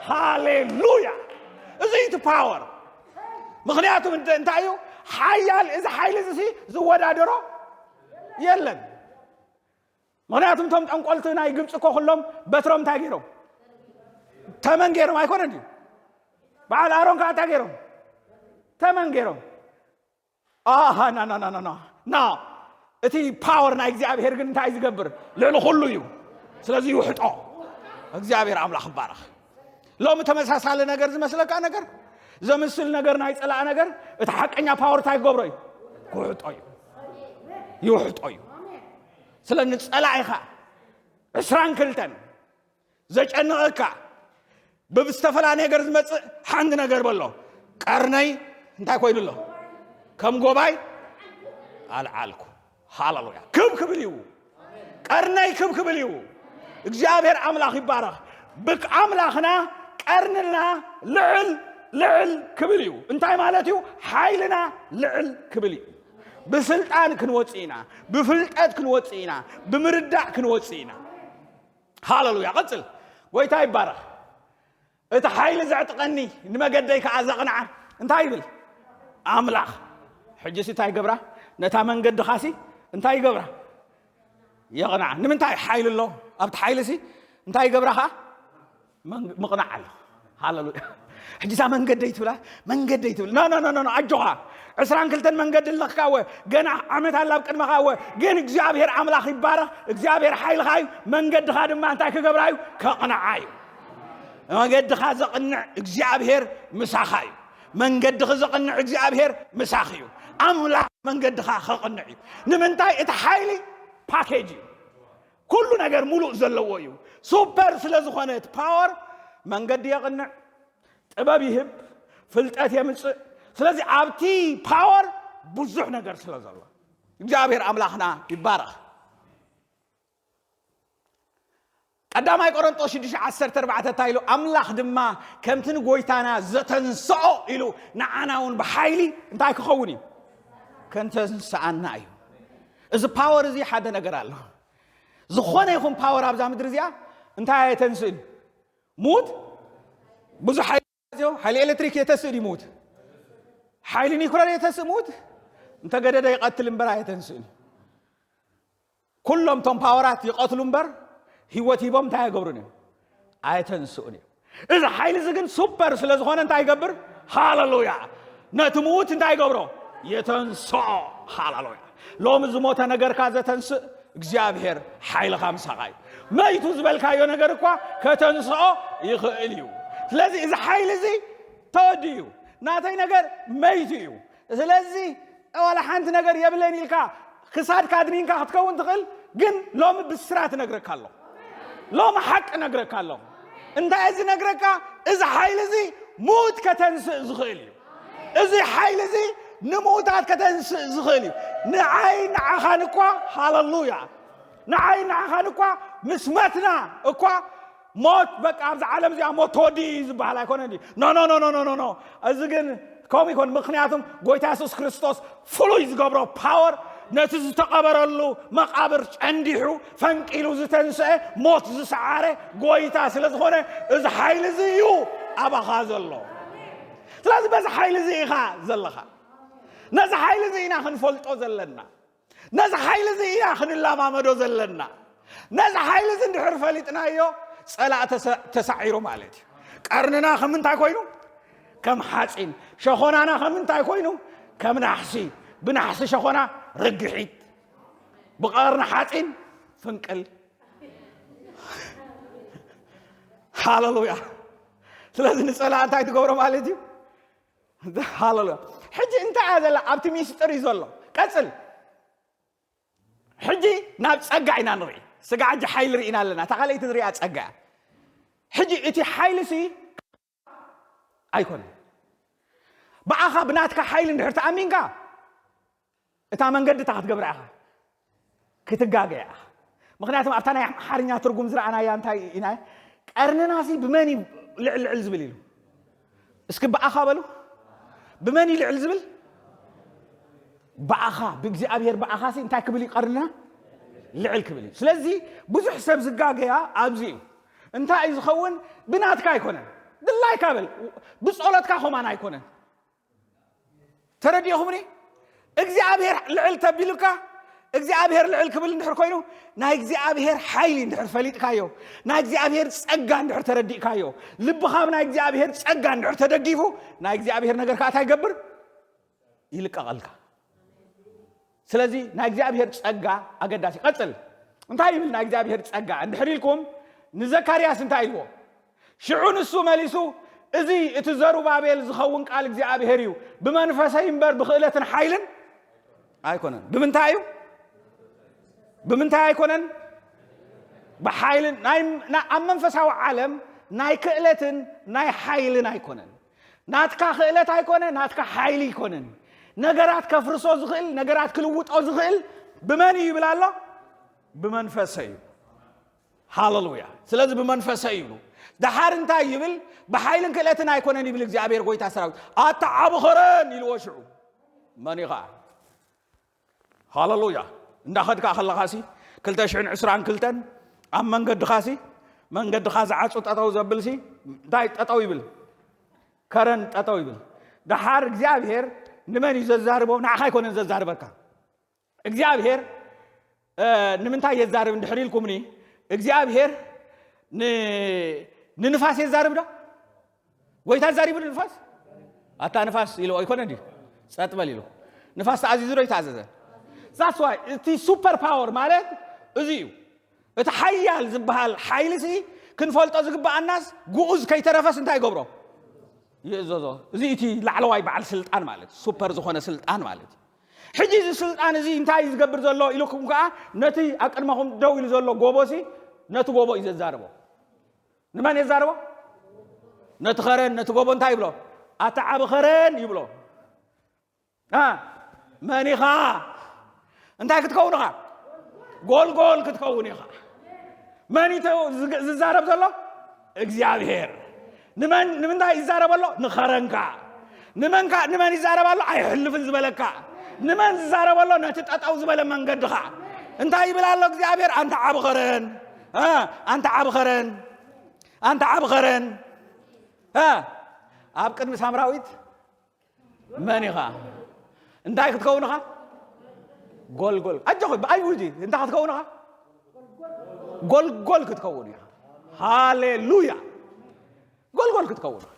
ሃሌሉያ። እዚ እቲ ፓወር። ምኽንያቱም እንተ- እንታይ እዩ ሓያል? እዚ ሓይሊ እዚ ዝወዳደሮ የለን። ምኽንያቱም እቶም ጠንቆልቲ ናይ ግብፂ እኮ ኩሎም በትሮም እንታይ ገይሮም? ተመን ገይሮም ኣይኮነን ድዩ? በዓል ኣሮን ከዓ እንታይ ገይሮም? ተመን ገይሮም። ኣሃ ና ና ና ና ና ና እቲ ፓወር ናይ እግዚኣብሔር ግን እንታይ ዝገብር? ልዕሊ ኩሉ እዩ። ስለዚ ይውሕጦ። እግዚኣብሔር ኣምላኽ ይባረኽ። ሎሚ ተመሳሳሊ ነገር ዝመስለካ ነገር፣ ዘምስል ነገር፣ ናይ ጸላእ ነገር፣ እቲ ሓቀኛ ፓወር እንታይ ክገብሮ እዩ? ክውሕጦ እዩ። ይውሕጦ እዩ። ስለ ንጸላኢኻ ዕስራን ክልተን ዘጨንቐካ ብዝተፈላለየ ነገር ዝመጽእ ሓንቲ ነገር በሎ። ቀርነይ እንታይ ኮይኑ ኣሎ? ከም ጎባይ ኣልዓልኩ። ሃሌሉያ። ክብ ክብል እዩ። ቀርነይ ክብ ክብል እዩ። እግዚኣብሔር ኣምላኽ ይባረኽ። ብኣምላኽና ቀርንና ልዕል ልዕል ክብል እዩ። እንታይ ማለት እዩ? ሓይልና ልዕል ክብል እዩ። ብስልጣን ክንወጽእ ኢና። ብፍልጠት ክንወጽእ ኢና። ብምርዳእ ክንወጽእ ኢና። ሃሌሉያ። ቀጽል። ጎይታ ይባረኽ። እቲ ሓይሊ ዘዕጥቀኒ ንመገደይ ከዓ ዘቕንዓ እንታይ ይብል? ኣምላኽ። ሕጂሲ እንታይ ይገብራ? ነታ መንገድኻሲ እንታይ ይገብራ? የቕንዓ። ንምንታይ? ሓይሊ ኣሎ። ኣብቲ ሓይሊሲ እንታይ ይገብራ ከዓ? መን- ምቕናዕ ኣሎ። ሃሌሉያ። ሕጂ እዛ መንገደይ ትብላ፣ መንገደይ ትብል። ኖ ኖ ኖ ኖ ኖ፣ ኣጆኻ። ዕስራን ክልተን መንገዲ ኣለካ እወ፣ ገና ዓመት ኣላ ኣብ ቅድመኻ እወ። ግን እግዚኣብሔር ኣምላኽ ይባረኽ። እግዚኣብሔር ሓይልኻ እዩ። መንገድኻ ድማ እንታይ ክገብራ እዩ? ከቕንዓ እዩ። መገድኻ ዘቕንዕ እግዚኣብሔር ምሳኻ እዩ። መንገድኺ ዘቕንዕ እግዚኣብሔር ምሳኺ እዩ። ኣምላኽ መንገድኻ ከቕንዕ እዩ። ንምንታይ? እቲ ሓይሊ ፓኬጅ እዩ። ኩሉ ነገር ሙሉእ ዘለዎ እዩ። ሱፐር ስለ ዝኾነ እቲ ፓወር መንገዲ የቕንዕ፣ ጥበብ ይህብ፣ ፍልጠት የምጽእ። ስለዚ ኣብቲ ፓወር ብዙሕ ነገር ስለ ዘሎ እግዚኣብሔር ኣምላኽና ይባረኽ። ቀዳማይ ቆሮንጦስ ሽዱሽተ ዓሰርተ ኣርባዕተ እንታይ ኢሉ? ኣምላኽ ድማ ከምቲ ንጎይታና ዘተንስኦ ኢሉ ንዓና እውን ብሓይሊ እንታይ ክኸውን እዩ? ከንተንስኣና እዩ። እዚ ፓወር እዚ ሓደ ነገር ኣሎ። ዝኾነ ይኹን ፓወር ኣብዛ ምድሪ እዚኣ እንታይ ኣየተንስእን? ሙት ብዙሕ ሓይሊ ሓይሊ ኤሌክትሪክ የተስእ ድዩ ሙት? ሓይሊ ኒኩለር የተስእ ሙት? እንተገደደ ይቐትል እምበር ኣየተንስእን። ኩሎም እቶም ፓወራት ይቐትሉ እምበር ህይወት ሂቦም እንታይ ኣይገብሩን እዮም? ኣየተንስኡን እዮም። እዚ ሓይሊ እዚ ግን ሱፐር ስለ ዝኾነ እንታይ ይገብር? ሃሌሉያ። ነቲ ምዉት እንታይ ይገብሮ? የተንስኦ። ሃሌሉያ። ሎሚ ዝሞተ ነገርካ ዘተንስእ እግዚኣብሔር ሓይልኻ ምሳኻ እዩ። መይቱ ዝበልካዮ ነገር እኳ ከተንስኦ ይኽእል እዩ። ስለዚ እዚ ሓይሊ እዚ ተወዲ እዩ። ናተይ ነገር መይቱ እዩ። ስለዚ ዋላ ሓንቲ ነገር የብለይን ኢልካ ክሳድካ ኣድኒንካ ክትከውን ትኽእል፣ ግን ሎሚ ብስራት እነግረካ ኣለኹ። ሎሚ ሓቂ እነግረካ ኣለኹ። እንታይ እዚ ነግረካ? እዚ ሓይሊ እዚ ምዉት ከተንስእ ዝኽእል እዩ። እዚ ሓይሊ እዚ ንምዉታት ከተንስእ ዝኽእል እዩ። ንዓይ ንዓኻን እኳ፣ ሃለሉያ፣ ንዓይ ንዓኻን እኳ ምስ መትና እኳ ሞት በቃ ኣብዚ ዓለም እዚኣ ሞት ተወዲኡ እዩ ዝበሃል ኣይኮነን ድዩ? ኖ ኖ ኖ ኖ ኖ ኖ። እዚ ግን ከምኡ ይኮን። ምክንያቱም ጎይታ የሱስ ክርስቶስ ፍሉይ ዝገብሮ ፓወር ነቲ ዝተቐበረሉ መቃብር ጨንዲሑ ፈንቂሉ ዝተንስአ ሞት ዝሰዓረ ጎይታ ስለ ዝኾነ እዚ ሓይሊ እዚ እዩ ኣባኻ ዘሎ። ስለዚ በዚ ሓይሊ እዚ ኢኻ ዘለኻ። ነዚ ሓይሊ እዚ ኢና ክንፈልጦ ዘለና። ነዚ ሓይሊ እዚ ኢና ክንለማመዶ ዘለና። ነዚ ሓይሊ እዚ እንድሕር ፈሊጥናዮ ጸላእ ተሰ- ተሳዒሩ ማለት እዩ። ቀርንና ከም እንታይ ኮይኑ? ከም ሓፂን። ሸኾናና ከም እንታይ ኮይኑ? ከም ናሕሲ። ብናሕሲ ሸኾና ርግሒት፣ ብቐርኒ ሓፂን ፍንቅል። ሃለሉያ። ስለዚ ንጸላ እንታይ ትገብሮ ማለት እዩ? ሃለሉያ። ሕጂ እንታይ እያ ዘላ? ኣብቲ ሚስጥር እዩ ዘሎ። ቀጽል። ሕጂ ናብ ጸጋ ኢና ንርኢ። ስጋ ሕጂ ሓይሊ ርኢና ኣለና። እታ ካልኣይቲ ንሪኣ ጸጋ እያ። ሕጂ እቲ ሓይሊ ሲ ኣይኮነን። ብኣኻ ብናትካ ሓይሊ እንድሕር ተኣሚንካ፣ እታ መንገዲ እታ ክትገብራ ኢኻ፣ ክትጋገ ኢኻ። ምኽንያቱም ኣብታ ናይ ኣምሓርኛ ትርጉም ዝረኣናያ እንታይ ኢና? ቀርንናሲ ብመን እዩ ልዕል ልዕል ዝብል ኢሉ? እስኪ ብኣኻ በሉ። ብመን እዩ ልዕል ዝብል? ብኣኻ፣ ብእግዚኣብሔር ብኣኻሲ እንታይ ክብል እዩ ቀርንና? ልዕል ክብል እዩ። ስለዚ ብዙሕ ሰብ ዝጋገያ ኣብዚ እዩ። እንታይ እዩ ዝኸውን? ብናትካ ኣይኮነን። ድላይካ በል። ብጸሎትካ ኸማን ኣይኮነን። ተረዲእኹምኒ? እግዚኣብሔር ልዕል ተቢሉካ፣ እግዚኣብሔር ልዕል ክብል እንድሕር ኮይኑ፣ ናይ እግዚኣብሔር ሓይሊ እንድሕር ፈሊጥካዮ፣ ናይ እግዚኣብሔር ጸጋ እንድሕር ተረዲእካዮ፣ ልብኻ ብናይ እግዚኣብሔር ጸጋ እንድሕር ተደጊፉ፣ ናይ እግዚኣብሔር ነገር ከዓ እንታይ ይገብር? ይልቀቐልካ። ስለዚ ናይ እግዚኣብሔር ጸጋ ኣገዳሲ። ቀጽል። እንታይ ይብል ናይ እግዚኣብሔር ጸጋ? እንድሕር ኢልኩም ንዘካርያስ እንታይ ኢልዎ? ሽዑ ንሱ መሊሱ፣ እዚ እቲ ዘሩባቤል ዝኸውን ቃል እግዚኣብሔር እዩ፣ ብመንፈሰይ እምበር ብኽእለትን ሓይልን ኣይኮነን። ብምንታይ እዩ? ብምንታይ ኣይኮነን? ብሓይልን። ናይ፣ ና-፣ ኣብ መንፈሳዊ ዓለም ናይ ክእለትን ናይ ሓይልን ኣይኮነን። ናትካ ክእለት ኣይኮነ፣ ናትካ ሓይሊ ኣይኮነን። ነገራት ከፍርሶ ዝኽእል፣ ነገራት ክልውጦ ዝኽእል ብመን እዩ ይብል ኣሎ? ብመንፈሰ እዩ። ሃለሉያ። ስለዚ ብመንፈሰ እዩ ይብሉ። ደሓር እንታይ ይብል? ብሓይልን ክእለትን ኣይኮነን ይብል እግዚኣብሔር ጎይታ ሰራዊት። ኣታ ዓቢ ኸረን ኢልዎ ሽዑ። መን ኢኻ? ሃለሉያ። እንዳኸድካ ከለኻሲ፣ ክልተ ሽሕን ዕስራን ክልተን ኣብ መንገድኻሲ፣ መንገድኻ ዝዓጹ ጠጠው ዘብልሲ፣ እንታይ ጠጠው ይብል? ከረን ጠጠው ይብል። ደሓር እግዚኣብሔር ንመን እዩ ዘዛርቦ? ንዓኻ ኣይኮነን ዘዛርበካ። እግዚኣብሔር፣ እ፣ ንምንታይ የዛርብ እንድሕር ኢልኩምኒ፣ እግዚኣብሔር ን-፣ ንንፋስ የዛርብ ዶ? ጎይታ ዛሪቡ ንፋስ? ኣታ ንፋስ ኢሉ ኣይኮነ ድዩ? ጸጥ በል ኢሉ። ንፋስ ተኣዚዙ ዶ ይተኣዘዘ? That's why እቲ ሱፐር ፓወር ማለት እዚ እዩ። እቲ ሓያል ዝበሃል ሓይሊ ሲ ክንፈልጦ ዝግበኣናስ፣ ግኡዝ ከይተረፈስ እንታይ ይገብሮ? ይእዘዞ። እዚ እቲ ላዕለዋይ በዓል ስልጣን ማለት፣ ሱፐር ዝኾነ ስልጣን ማለት እዩ። ሕጂ እዚ ስልጣን እዚ እንታይ እዩ ዝገብር ዘሎ ኢልኩም ከኣ፣ ነቲ ኣብ ቅድመኹም ደው ኢሉ ዘሎ ጎቦ ሲ፣ ነቲ ጎቦ እዩ ዘዛርቦ። ንመን የዛርቦ? ነቲ ኸረን፣ ነቲ ጎቦ እንታይ ይብሎ? ኣታ ዓቢ ኸረን ይብሎ። አ፣ መን ኢኻ? እንታይ ክትከውን ኢኻ? ጎልጎል ክትከውን ኢኻ። መን እዩ ተ-፣ ዝግ-፣ ዝዛረብ ዘሎ? እግዚኣብሔር። ንመን፣ ንምንታይ ይዛረብ ኣሎ? ንኸረንካ። ንመንካ፣ ንመን ይዛረብ ኣሎ? ኣይሕልፍን ዝበለካ። ንመን ዝዛረብ ኣሎ? ነቲ ጠጠው ዝበለ መንገድኻ። እንታይ ይብል ኣሎ እግዚኣብሔር? ኣንታ ዓቢ ኸረን፣ አ፣ ኣንታ ዓቢ ኸረን፣ ኣንታ ዓቢ ኸረን፣ አ፣ ኣብ ቅድሚ ሳምራዊት መን ኢኻ? እንታይ ክትከውን ኢኻ? ጎልጎል። ኣጆኹ፣ ብኣይ ውዲ፣ እንታይ ክትከውን ኢኻ? ጎልጎል ክትከውን ኢኻ። ሃሌሉያ። ጎልጎል ክትከውን ኢኻ።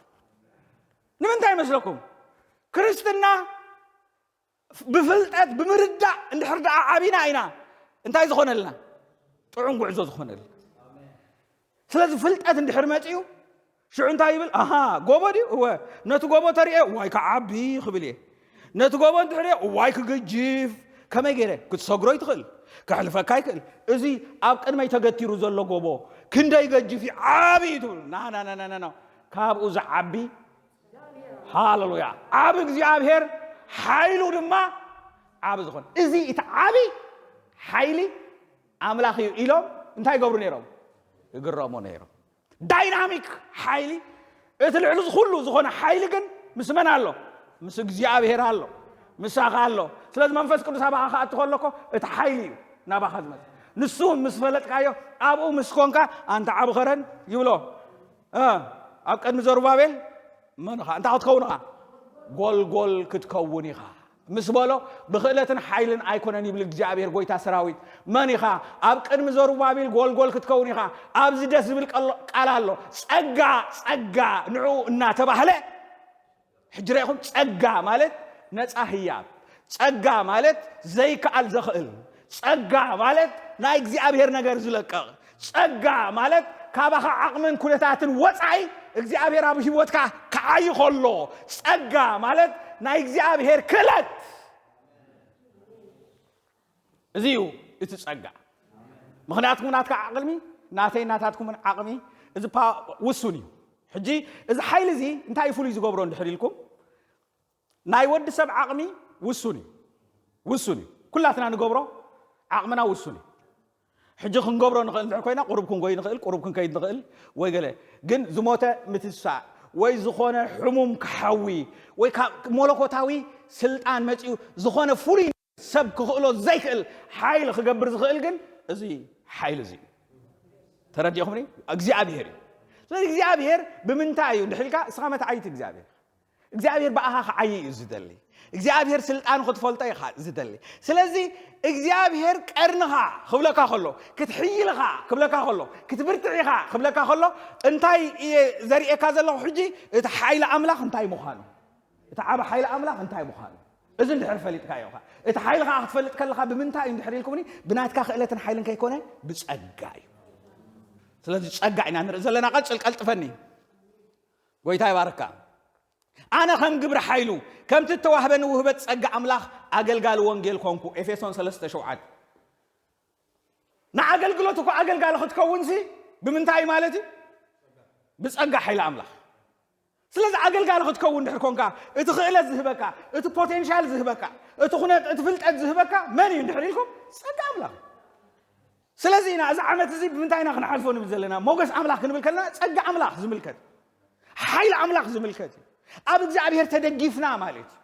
ንምንታይ ይመስለኩም? ክርስትና ብፍልጠት፣ ብምርዳእ እንድሕር ደኣ ዓቢና ኢና፣ እንታይ ዝኾነልና? ጥዑም ጉዕዞ ዝኾነልና። ስለዚ ፍልጠት እንድሕር መጺኡ፣ ሽዑ እንታይ ይብል? ኣሃ፣ ጎቦ ድዩ? እወ። ነቲ ጎቦ ተርእየ፣ እዋይ ክዓቢ ክብል እየ። ነቲ ጎቦ እንድሕር እየ፣ እዋይ ክግጅፍ። ከመይ ገይረ? ክትሰግሮ ይትኽእል፣ ከሕልፈካ ይክእል። እዚ ኣብ ቅድመይ ተገቲሩ ዘሎ ጎቦ ክንደይ ገጅፍ እዩ፣ ዓቢ እዩ ትብሉ። ና፣ ና፣ ና፣ ና፣ ና፣ ና። ካብኡ ዝዓቢ፣ ሃሌሉያ፣ ዓቢ እግዚኣብሔር፣ ሓይሉ ድማ ዓቢ ዝኾነ። እዚ እቲ ዓቢ ሓይሊ ኣምላኽ እዩ ኢሎም እንታይ ይገብሩ ነይሮም? ይግረሙ ነይሮም። ዳይናሚክ ሓይሊ፣ እቲ ልዕሊ ኩሉ ዝኾነ ሓይሊ ግን ምስ መን ኣሎ? ምስ እግዚኣብሔር ኣሎ፣ ምሳኻ ኣሎ። ስለዚ መንፈስ ቅዱስ ኣባኻ ክኣቱ ከሎ እኮ እቲ ሓይሊ እዩ ናባኻ ዝመጽእ። ንሱ ምስ ፈለጥካዮ፣ ኣብኡ ምስ ኮንካ፣ ኣንታ ዓቢ ኸረን ይብሎ፣ እ፣ ኣብ ቅድሚ ዘሩባቤል መን ኢኻ? እንታይ ክትከውን ኢኻ? ጎልጎል ክትከውን ኢኻ ምስ በሎ፣ ብኽእለትን ሓይልን ኣይኮነን ይብል እግዚኣብሔር ጎይታ ሰራዊት። መን ኢኻ? ኣብ ቅድሚ ዘሩባቤል ጎልጎል ክትከውን ኢኻ። ኣብዚ ደስ ዝብል ቀሎ-፣ ቃል ኣሎ። ጸጋ፣ ጸጋ ንዕኡ እናተባህለ፣ ሕጂ ርኢኹም፣ ጸጋ ማለት ነጻ ህያብ፣ ጸጋ ማለት ዘይከኣል ዘኽእል፣ ጸጋ ማለት ናይ እግዚኣብሔር ነገር ዝለቅቕ፣ ጸጋ ማለት ካባኻ ዓቕምን ኩነታትን ወጻኢ እግዚኣብሔር ኣብ ህይወትካ ክዓይ ከሎ፣ ጸጋ ማለት ናይ እግዚኣብሔር ክእለት እዚ እዩ። እቲ ጸጋ ምኽንያትኩም ናትካ ዓቕሚ ናተይ ናታትኩምን ዓቕሚ እዚ ፓ ውሱን እዩ። ሕጂ እዚ ሓይሊ እዚ እንታይ እዩ ፍሉይ ዝገብሮ እንድሕር ኢልኩም፣ ናይ ወዲ ሰብ ዓቕሚ ውሱን እዩ። ውሱን እዩ። ኩላትና ንገብሮ ዓቕምና ውሱን እዩ። ሕጂ ክንገብሮ ንኽእል እንድሕር ኮይና ቁሩብ ክንጎይ ንኽእል፣ ቁሩብ ክንከይድ ንኽእል ወይ ገለ፣ ግን ዝሞተ ምትሳእ ወይ ዝኾነ ሕሙም ክሓዊ ወይ ካብ መለኮታዊ ስልጣን መፂኡ ዝኾነ ፍሉይ ሰብ ክኽእሎ ዘይክእል ሓይሊ ክገብር ዝኽእል ግን እዚ ሓይሊ እዚ እዩ። ተረዲኹምኒ? እግዚኣብሔር እዩ። ስለዚ እግዚኣብሔር ብምንታይ እዩ እንድሕር ኢልካ እስኻ መትዓይቲ እግዚኣብሔር እግዚኣብሔር ብኣኻ ክዓይ እዩ ዝደሊ። እግዚኣብሔር ስልጣኑ ክትፈልጦ ኢኻ ዝደሊ። ስለዚ እግዚኣብሔር ቀርንኻ ክብለካ ከሎ ክትሕይልኻ ክብለካ ከሎ ክትብርትዕ ኢኻ ክብለካ ከሎ እንታይ እየ ዘርእየካ ዘለኹ ሕጂ እቲ ሓይሊ ኣምላኽ እንታይ ምዃኑ እቲ ዓብ ሓይሊ ኣምላኽ እንታይ ምዃኑ እዚ እንድሕር ፈሊጥካዮ ኢኻ። እቲ ሓይሊ ከዓ ክትፈልጥ ከለኻ ብምንታይ እዩ እንድሕር ኢልኩምኒ ብናትካ ክእለትን ሓይልን ከይኮነ ብጸጋ እዩ። ስለዚ ጸጋ ኢና ንርኢ ዘለና። ቀጽል ቀልጥፈኒ። ጎይታ ይባርካ። ኣነ ከም ግብሪ ሓይሉ ከምቲ እተዋህበኒ ውህበት ጸጋ ኣምላኽ ኣገልጋሊ ወንጌል ኮንኩ። ኤፌሶን ሰለስተ ሸውዓተ። ንኣገልግሎት እኮ ኣገልጋሊ ክትከውንሲ ብምንታይ ማለት እዩ? ብጸጋ ሓይሊ ኣምላኽ። ስለዚ ኣገልጋሊ ክትከውን ድሕር ኮንካ እቲ ክእለት ዝህበካ እቲ ፖቴንሻል ዝህበካ እቲ ኩነት እቲ ፍልጠት ዝህበካ መን እዩ እንድሕር ኢልኩም ጸጋ ኣምላኽ። ስለዚ ኢና እዚ ዓመት እዚ ብምንታይ ኢና ክንሓልፎ ንብል ዘለና? ሞገስ ኣምላኽ ክንብል ከለና ጸጋ ኣምላኽ ዝምልከት ሓይሊ ኣምላኽ ዝምልከት እዩ። ኣብ እግዚኣብሔር ተደጊፍና ማለት እዩ።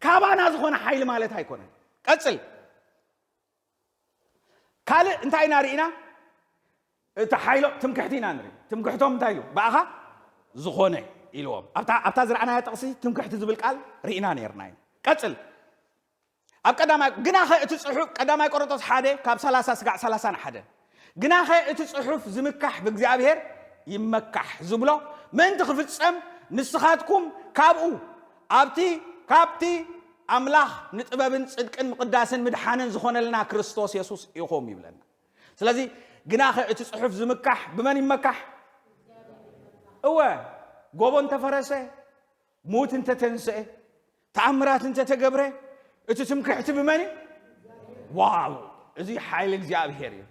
ካባና ዝኾነ ሓይሊ ማለት ኣይኮነን። ቀጽል። ካልእ እንታይ ኢና ርኢና? እቲ ሓይሎ ትምክሕቲ ኢና ንርኢ። ትምክሕቶም እንታይ ኢሉ? ብኣኻ ዝኾነ ኢልዎም። ኣብታ ኣብታ ዝረኣናያ ጥቕሲ ትምክሕቲ ዝብል ቃል ርኢና ነርና ኢና። ቀጽል። ኣብ ቀዳማይ ግናኸ እቲ ጽሑፍ ቀዳማይ ቆሮንቶስ ሓደ ካብ ሰላሳ ስጋዕ ሰላሳ ንሓደ ግናኸ እቲ ጽሑፍ ዝምካሕ ብእግዚኣብሔር ይመካሕ ዝብሎ ምእንቲ ክፍጸም ንስኻትኩም ካብኡ ኣብቲ ካብቲ ኣምላኽ ንጥበብን ጽድቅን ምቕዳስን ምድሓንን ዝኾነልና ክርስቶስ የሱስ ኢኹም ይብለና። ስለዚ ግናኸ እቲ ጽሑፍ ዝምካሕ ብመን ይመካሕ? እወ ጎቦ እንተፈረሰ፣ ሙት እንተተንስአ፣ ተኣምራት እንተተገብረ፣ እቲ ትምክሕቲ ብመን እዩ? ዋው! እዚ ሓይሊ እግዚኣብሔር እዩ።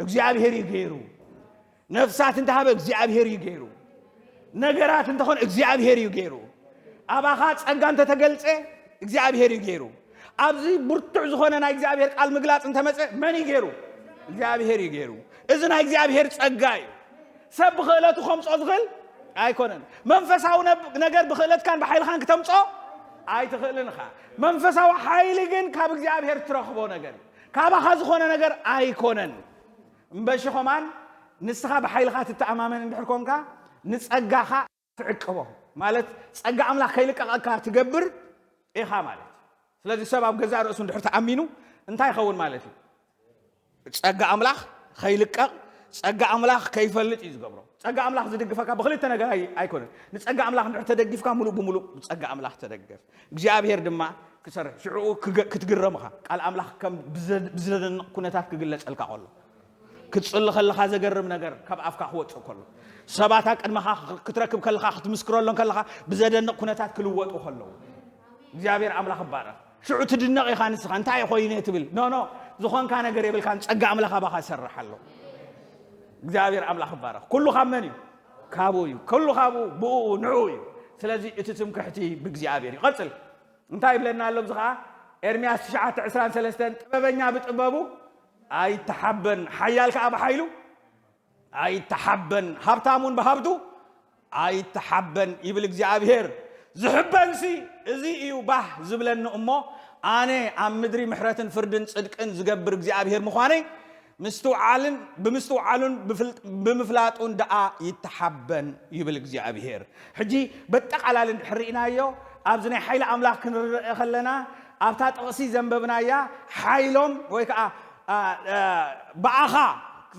እግዚኣብሔር እዩ ገይሩ። ነፍሳት እንተሃበ እግዚኣብሔር እዩ ገይሩ። ነገራት እንተኾነ እግዚኣብሔር እዩ ገይሩ። ኣባኻ ጸጋ እንተተገልጸ እግዚኣብሔር እዩ ገይሩ። ኣብዚ ብርቱዕ ዝኾነ ናይ እግዚኣብሔር ቃል ምግላጽ እንተመጸ መን እዩ ገይሩ? እግዚኣብሔር እዩ ገይሩ። እዚ ናይ እግዚኣብሔር ጸጋ እዩ። ሰብ ብኽእለቱ ከምጾ ዝኽእል ኣይኮነን። መንፈሳዊ ነብ- ነገር ብኽእለትካን ብሓይልኻን ክተምጾ ኣይትኽእልን ኢኻ። መንፈሳዊ ሓይሊ ግን ካብ እግዚኣብሔር ትረኽቦ ነገር እዩ። ካባኻ ዝኾነ ነገር ኣይኮነን። እምበሺ ኸማን ንስኻ ብሓይልኻ ትተኣማመን እንድሕር ኮንካ ንጸጋኻ ትዕቅቦ ማለት ጸጋ ኣምላኽ ከይልቀቐካ ትገብር ኢኻ ማለት እዩ። ስለዚ ሰብ ኣብ ገዛእ ርእሱ እንድሕር ተኣሚኑ እንታይ ይኸውን ማለት እዩ? ጸጋ ኣምላኽ ከይልቀቕ ጸጋ ኣምላኽ ከይፈልጥ እዩ ዝገብሮ። ጸጋ ኣምላኽ ዝድግፈካ ብክልተ ነገር ኣይ- ኣይኮነን። ንጸጋ ኣምላኽ እንድሕር ተደጊፍካ ሙሉእ ብሙሉእ ብጸጋ ኣምላኽ ተደገፍ። እግዚኣብሔር ድማ ክሰርሕ ሽዕኡ ክገ- ክትግረም ኢኻ። ቃል ኣምላኽ ከም ብዘ- ብዘደንቕ ኩነታት ክግለጸልካ ከሎ ክትጽሊ ከለኻ ዘገርም ነገር ካብ ኣፍካ ክወጽእ ከሎ ሰባት ኣብ ቅድመኻ ክትረክብ ከለኻ ክትምስክረሎም ከለኻ ብዘደንቕ ኩነታት ክልወጡ ከለዉ እግዚኣብሔር ኣምላኽ ይባረኽ። ሽዑ ትድነቕ ኢኻ ንስኻ እንታይ ኮይኑ ትብል ኖ ኖ ዝኾንካ ነገር የብልካን ጸጋ ኣምላኽ ኣባኻ ይሰርሕ ኣሎ። እግዚኣብሔር ኣምላኽ ይባረኽ። ኩሉ ካብ መን እዩ? ካብኡ እዩ። ኩሉ ካብኡ ብኡ ንዕኡ እዩ። ስለዚ እቲ ትምክሕቲ ብእግዚኣብሔር እዩ። ቀጽል እንታይ ይብለና ኣሎ? እዚ ኸዓ ኤርምያስ ትሽዓተ ዕስራን ሰለስተን ጥበበኛ ብጥበቡ ኣይተሓበን፣ ሓያል ከዓ ብሓይሉ ኣይተሓበን፣ ሃብታም እውን ብሃብቱ ኣይተሓበን ይብል እግዚኣብሔር። ዝሕበንሲ እዚ እዩ ባህ ዝብለኒ እሞ፣ ኣነ ኣብ ምድሪ ምሕረትን ፍርድን ጽድቅን ዝገብር እግዚኣብሔር ምዃነይ ምስትውዓልን ብምስትውዓሉን ብምፍላጡን ደኣ ይተሓበን ይብል እግዚኣብሔር። ሕጂ በጠቓላሊ እንድሕር ርኢናዮ ኣብዚ ናይ ሓይሊ ኣምላኽ ክንርእ ከለና ኣብታ ጥቕሲ ዘንበብናያ ሓይሎም ወይ ከዓ ብኣኻ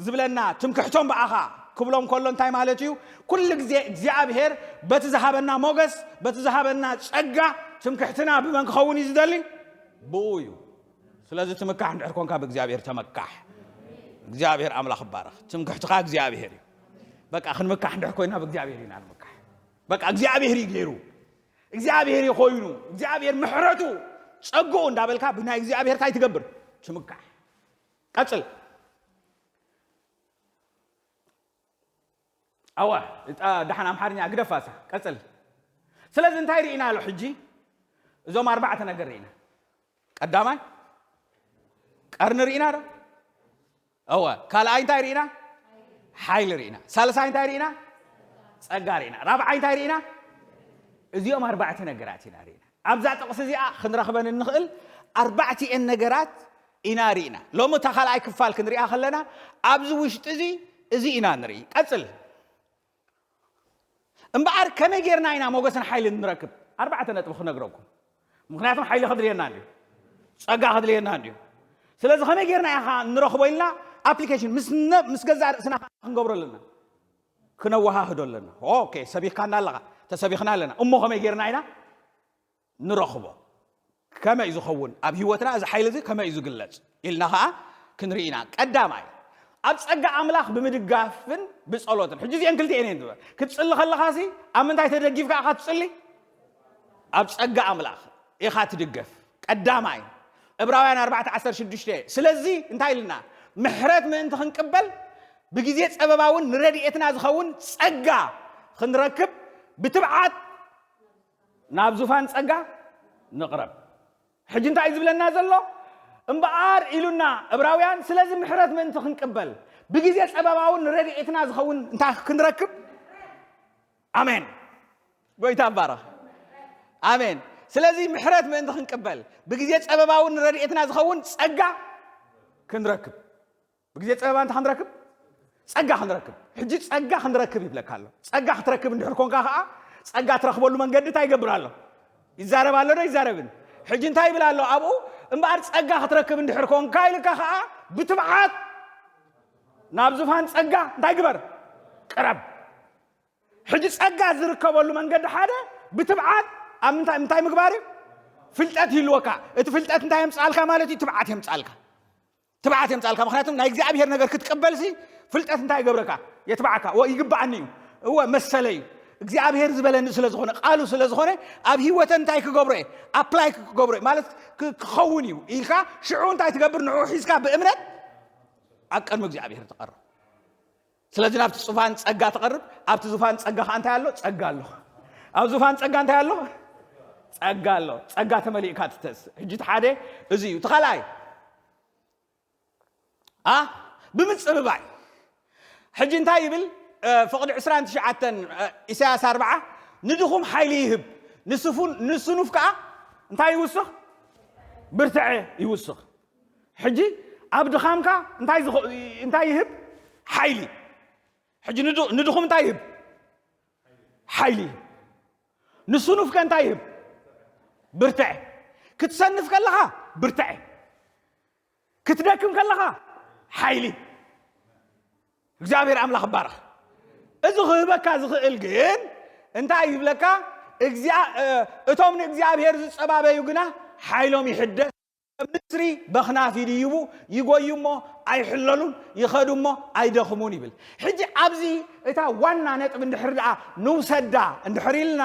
ዝብለና ትምክሕቶም ብኣኻ ክብሎም ከሎ እንታይ ማለት እዩ? ኩሉ ግዜ እግዚኣብሔር በቲ ዝሃበና ሞገስ በቲ ዝሃበና ጸጋ ትምክሕትና ብመን ክኸውን እዩ ዝደሊ? ብኡ እዩ። ስለዚ ትምካሕ እንድሕር ኮንካ ብእግዚኣብሔር ተመካሕ። እግዚኣብሔር ኣምላኽ ይባረኽ። ትምክሕትኻ እግዚኣብሔር እዩ። በቃ ክንምካሕ እንድሕር ኮይና ብእግዚኣብሔር ኢና ንምካሕ። በቃ እግዚኣብሔር እዩ ገይሩ፣ እግዚኣብሔር እዩ ኮይኑ፣ እግዚኣብሔር ምሕረቱ ጸግኡ እንዳበልካ ብናይ እግዚኣብሔር እንታይ ትገብር? ትምካሕ። ቀጽል። ኣዋ፣ እታ ደሓን ኣምሓርኛ ግደፋሳ። ቀጽል። ስለዚ እንታይ ርኢና ኣሎ ሕጂ? እዞም ኣርባዕተ ነገር ርኢና። ቀዳማይ ቀርኒ ርኢና ዶ? እወ። ካልኣይ እንታይ ርኢና? ሓይሊ ርኢና። ሳልሳይ እንታይ ርኢና? ጸጋ ርኢና። ራብዓይ እንታይ ርኢና? እዚኦም ኣርባዕተ ነገራት ኢና ርኢና። ኣብዛ ጥቕሲ እዚኣ ክንረኽበን እንኽእል ኣርባዕቲኤን ነገራት ኢና ርኢና። ሎሚ እታ ካልኣይ ክፋል ክንሪኣ ከለና ኣብዚ ውሽጢ እዚ፣ እዚ ኢና ንርኢ። ቀጽል። እምበኣር ከመይ ጌርና ኢና ሞገስን ሓይልን ንረክብ? ኣርባዕተ ነጥቢ ክነግረኩም። ምኽንያቱም ሓይሊ ከድልየና እንድዩ፣ ጸጋ ከድልየና እንድዩ። ስለዚ ከመይ ጌርና ኢኻ ንረኽቦ ኢልና ኣፕሊኬሽን ምስ ነ-፣ ምስ ገዛእ ርእስና ክንገብሮ ኣለና፣ ክነወሃህዶ ኣለና። ኦኬ፣ ሰቢኽካና ኣለኻ፣ ተሰቢኽና ኣለና። እሞ ከመይ ጌርና ኢና ንረኽቦ? ከመይ እዩ ዝኸውን? ኣብ ህይወትና እዚ ሓይሊ እዚ ከመይ እዩ ዝግለጽ? ኢልና ኸዓ ክንርኢ ኢና። ቀዳማይ፣ ኣብ ጸጋ ኣምላኽ ብምድጋፍን ብጸሎትን። ሕጂ እዚአን ክልቲኤን እየን ዝብል። ክትጽሊ ከለኻሲ ኣብ ምንታይ ተደጊፍካ ኢኻ ትጽሊ? ኣብ ጸጋ ኣምላኽ ኢኻ ትድገፍ። ቀዳማይ፣ ዕብራውያን ኣርባዕተ ዓሰርተ ሽዱሽተ። ስለዚ እንታይ ኢልና? ምሕረት ምእንቲ ክንቅበል ብግዜ ጸበባውን ንረድኤትና ዝኸውን ጸጋ ክንረክብ ብትብዓት ናብ ዙፋን ጸጋ ንቕረብ። ሕጂ እንታይ እዩ ዝብለና ዘሎ? እምበኣር ኢሉና ዕብራውያን፣ ስለዚ ምሕረት ምእንቲ ክንቅበል ብግዜ ጸበባውን ንረድኤትና ዝኸውን እንታይ ክንረክብ? ኣሜን። ጎይታ ይባረኽ። ኣሜን። ስለዚ ምሕረት ምእንቲ ክንቅበል ብግዜ ጸበባውን ንረድኤትና ዝኸውን ጸጋ ክንረክብ። ብግዜ ጸበባ እንታይ ክንረክብ? ጸጋ ክንረክብ። ሕጂ ጸጋ ክንረክብ ይብለካ ኣሎ። ጸጋ ክትረክብ እንድሕር ኮንካ ከኣ ጸጋ ትረኽበሉ መንገዲ እንታይ ይገብር ኣሎ? ይዛረብ ኣሎ ዶ ይዛረብን? ሕጂ እንታይ ይብል ኣሎ ኣብኡ? እምበኣር ጸጋ ክትረክብ እንድሕር ኮንካ ኢልካ ከኣ ብትብዓት ናብ ዙፋን ጸጋ እንታይ ግበር? ቅረብ። ሕጂ ጸጋ ዝርከበሉ መንገዲ ሓደ ብትብዓት ኣብ ምንታይ፣ ምንታይ ምግባር እዩ? ፍልጠት ይህልወካ። እቲ ፍልጠት እንታይ የምጽኣልካ ማለት እዩ? ትብዓት የምጽኣልካ። ትብዓት የምጻልካ። ምኽንያቱም ናይ እግዚኣብሔር ነገር ክትቅበልሲ ፍልጠት እንታይ ይገብረካ? የትብዓካ። እወ ይግብኣኒ እዩ፣ እወ መሰለ እዩ፣ እግዚኣብሔር ዝበለኒ ስለ ዝኾነ፣ ቃሉ ስለ ዝኾነ ኣብ ህይወተ እንታይ ክገብሮ እየ? ኣፕላይ ክገብሮ እየ ማለት ክ-፣ ክኸውን እዩ ኢልካ ሽዑ እንታይ ትገብር? ንዕኡ ሒዝካ ብእምነት ኣብ ቅድሚ እግዚኣብሔር ትቐርብ። ስለዚ ናብቲ ዙፋን ጸጋ ትቐርብ። ኣብቲ ዙፋን ጸጋ ከኣ እንታይ ኣሎ? ጸጋ ኣሎ። ኣብ ዙፋን ጸጋ እንታይ ኣሎ? ጸጋ ኣሎ። ጸጋ ተመሊእካ ትተስ። ሕጂ እቲ ሓደ እዚ እዩ። እቲ ካልኣይ ኣ ብምጽብባይ። ሕጂ እንታይ ይብል? እ፣ ፍቕዲ ዕስራን ትሽዓተን፣ እ፣ ኢሳያስ ኣርብዓ፣ ንድኹም ሓይሊ ይህብ፣ ንስፉን-፣ ንስኑፍ ከኣ እንታይ ይውስኽ? ብርትዐ ይውስኽ። ሕጂ ኣብ ድኻምካ እንታይ ዝኸ-፣ እንታይ ይህብ? ሓይሊ። ሕጂ ንድ-፣ ንድኹም እንታይ ይህብ? ሓይሊ ይህብ። ንስኑፍ ከ እንታይ ይህብ? ብርትዐ። ክትሰንፍ ከለኻ ብርትዐ፣ ክትደክም ከለኻ ሓይሊ። እግዚኣብሔር ኣምላኽ ይባረኽ። እዚ ክህበካ ዝኽእል ግን እንታይ ይብለካ? እግዚኣብ-፣ እ፣ እቶም ንእግዚኣብሔር ዝጸባበዩ ግና ሓይሎም ይሕደስ። ንስሪ በኽናፍ ይድይቡ፣ ይጎዩ እሞ ኣይሕለሉን፣ ይኸዱ እሞ ኣይደኽሙን ይብል። ሕጂ ኣብዚ እታ ዋና ነጥብ እንድሕር ደኣ ንውሰዳ እንድሕር ኢልና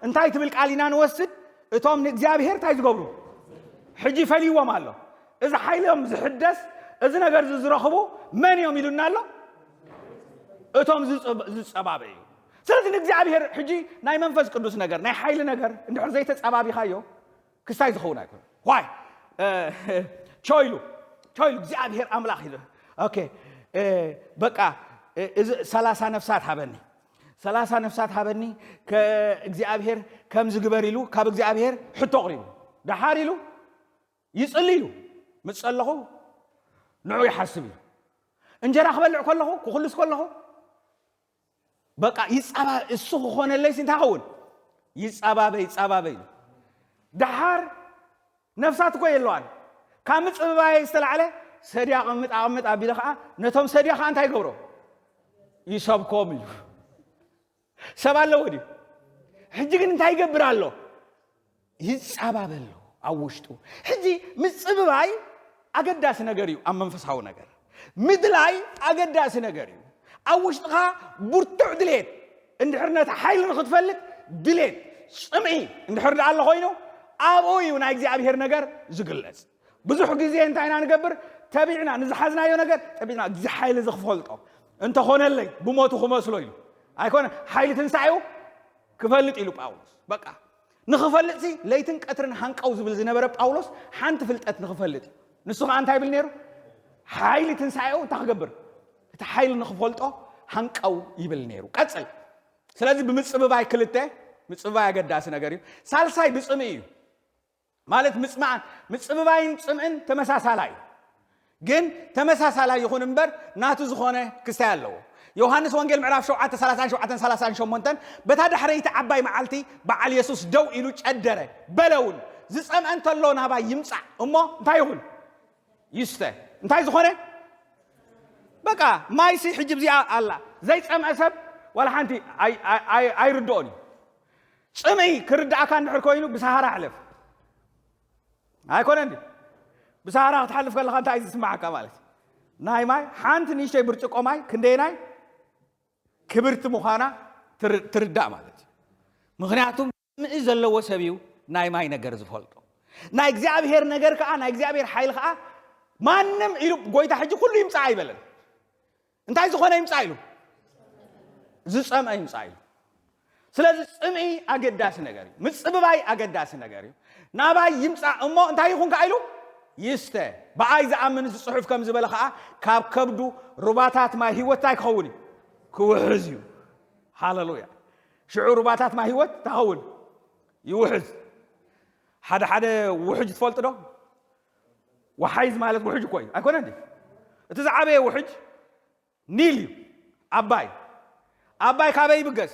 እንታይ ትብል ቃል ኢና ንወስድ? እቶም ንእግዚኣብሔር እንታይ ዝገብሩ? ሕጂ ፈልይዎም ኣሎ። እዚ ሓይሎም ዝሕደስ፣ እዚ ነገር እዚ ዝረኽቡ መን እዮም ኢሉና ኣሎ? እቶም ዝጸ-፣ ዝጸባበዩ። ስለዚ ንእግዚኣብሔር ሕጂ ናይ መንፈስ ቅዱስ ነገር፣ ናይ ሓይሊ ነገር እንድሕር ዘይተጸባቢኻዮ ክስታይ ዝኸውን ኣይኮነን። ዋይ? እ፣ ቾይሉ፣ ቾይሉ እግዚኣብሔር ኣምላኽ ኢሉ። ኦኬ፣ እ፣ በቃ፣ እ፣ እዚ ሰላሳ ነፍሳት ሃበኒ። ሰላሳ ነፍሳት ሃበኒ፣ ከ-፣ እግዚኣብሔር ከምዚ ግበር ኢሉ ካብ እግዚኣብሔር ሕቶ ኣቕሪቡ። ደሓር ኢሉ ይጽሊ እዩ። ምስ ጸለኹ ንዑ ይሓስብ እዩ። እንጀራ ክበልዕ ከለኹ፣ ክኹልስ ከለኹ፣ በቃ ይጻባ-፣ እሱ ክኾነለይስ እንታይ ኸውን? ይጻባበ፣ ይጻባበ ኢሉ። ደሓር ነፍሳት እኮ የለዋን። ካብ ምጽብባይ ዝተላዕለ ሰድያ ኣቐምጥ፣ ኣቐምጥ ኣቢለ ኸዓ ነቶም ሰድያ ኸዓ እንታይ ይገብሮ? ይሰብኮም እዩ። ሰብ ኣለዎ ድዩ? ሕጂ ግን እንታይ ይገብር ኣሎ? ይጻባበ ኣሎ ኣብ ውሽጡ። ሕጂ ምጽብባይ ኣገዳሲ ነገር እዩ ኣብ መንፈሳዊ ነገር። ምድላይ ኣገዳሲ ነገር እዩ። ኣብ ውሽጥኻ ብርቱዕ ድሌት እንድሕር ነቲ ሓይሊ ንኽትፈልጥ ድሌት፣ ጽምኢ እንድሕር ደኣ ኣሎ ኮይኑ፣ ኣብኡ እዩ ናይ እግዚኣብሔር ነገር ዝግለጽ። ብዙሕ ግዜ እንታይ ኢና ንገብር? ተቢዕና ንዝሓዝናዮ ነገር ተቢዕና፣ እዚ ሓይሊ እዚ ክፈልጦ እንተኾነለይ ብሞቱ ክመስሎ ኢሉ ኣይኮነ፣ ሓይሊ ትንሳኤው ክፈልጥ ኢሉ ጳውሎስ። በቃ ንኽፈልጥሲ ለይትን ቀትርን ሃንቀው ዝብል ዝነበረ ጳውሎስ ሓንቲ ፍልጠት ንኽፈልጥ እዩ። ንሱ ኸዓ እንታይ ይብል ነይሩ? ሓይሊ ትንሳኤኡ እንታይ ክገብር? እቲ ሓይሊ ንኽፈልጦ ሃንቀው ይብል ነይሩ። ቀጽል። ስለዚ ብምጽብባይ ክልተ፣ ምጽብባይ ኣገዳሲ ነገር እዩ። ሳልሳይ ብጽምኢ እዩ። ማለት ምጽማዕን ምጽብባይን ጽምእን ተመሳሳላይ እዩ። ግን ተመሳሳላይ ይኹን እምበር ናቱ ዝኾነ ክስታይ ኣለዎ። ዮሃንስ ወንጌል ምዕራፍ ሸውዓተ ሰላሳን ሸውዓተን ሰላሳን ሸሞንተን፣ በታ ዳሕረይቲ ዓባይ መዓልቲ በዓል የሱስ ደው ኢሉ ጨደረ፣ በለ እውን፣ ዝጸምአ እንተሎ ናባይ ይምጻእ እሞ እንታይ ይኹን? ይስተ። እንታይ ዝኾነ? በቃ ማይሲ ሕጂ እዚኣ ኣላ። ዘይጸምአ ሰብ ዋላ ሓንቲ ኣይ-፣ ኣይ-፣ ኣይ-፣ ኣይርድኦን እዩ። ጽምኢ ክርድኣካ እንድሕር ኮይኑ ብሰሃራ ሕለፍ። ኣይኮነን ድዩ? ብሰሃራ ክትሓልፍ ከለኻ እንታይ እዩ ዝስምዓካ ማለት እዩ? ናይ ማይ ሓንቲ ንእሽተይ ብርጭቆ ማይ ክንደየናይ ክብርቲ ምዃና ትር-፣ ትርዳእ ማለት እዩ። ምኽንያቱም ጽምኢ ዘለዎ ሰብ እዩ ናይ ማይ ነገር ዝፈልጦ። ናይ እግዚኣብሔር ነገር ከኣ፣ ናይ እግዚኣብሔር ሓይሊ ከኣ ማንም ኢሉ፣ ጎይታ ሕጂ ኩሉ ይምጻእ ኣይበለን። እንታይ ዝኾነ ይምጻእ ኢሉ? ዝጸምአ ይምጻእ ኢሉ። ስለዚ ጽምኢ ኣገዳሲ ነገር እዩ። ምጽብባይ ኣገዳሲ ነገር እዩ። ናባይ ይምጻእ እሞ እንታይ ይኹን ከኣ ኢሉ? ይስተ። ብኣይ ዝኣምን፣ እዚ ጽሑፍ ከም ዝበለ ከኣ፣ ካብ ከብዱ ሩባታት ማይ ህይወት እንታይ ክኸውን እዩ? ክውሕዝ እዩ። ሃለሉያ። ሽዑ ሩባታት ማይ ህይወት እንታይ ክኸውን? ይውሕዝ። ሓደ ሓደ ውሕጅ ትፈልጡ ዶ? ወሓይዝ ማለት ውሕጅ እኮ እዩ። ኣይኮነን ድዩ? እቲ ዝዓበየ ውሕጅ ኒል እዩ። ኣባይ። ኣባይ ካበይ ይብገስ?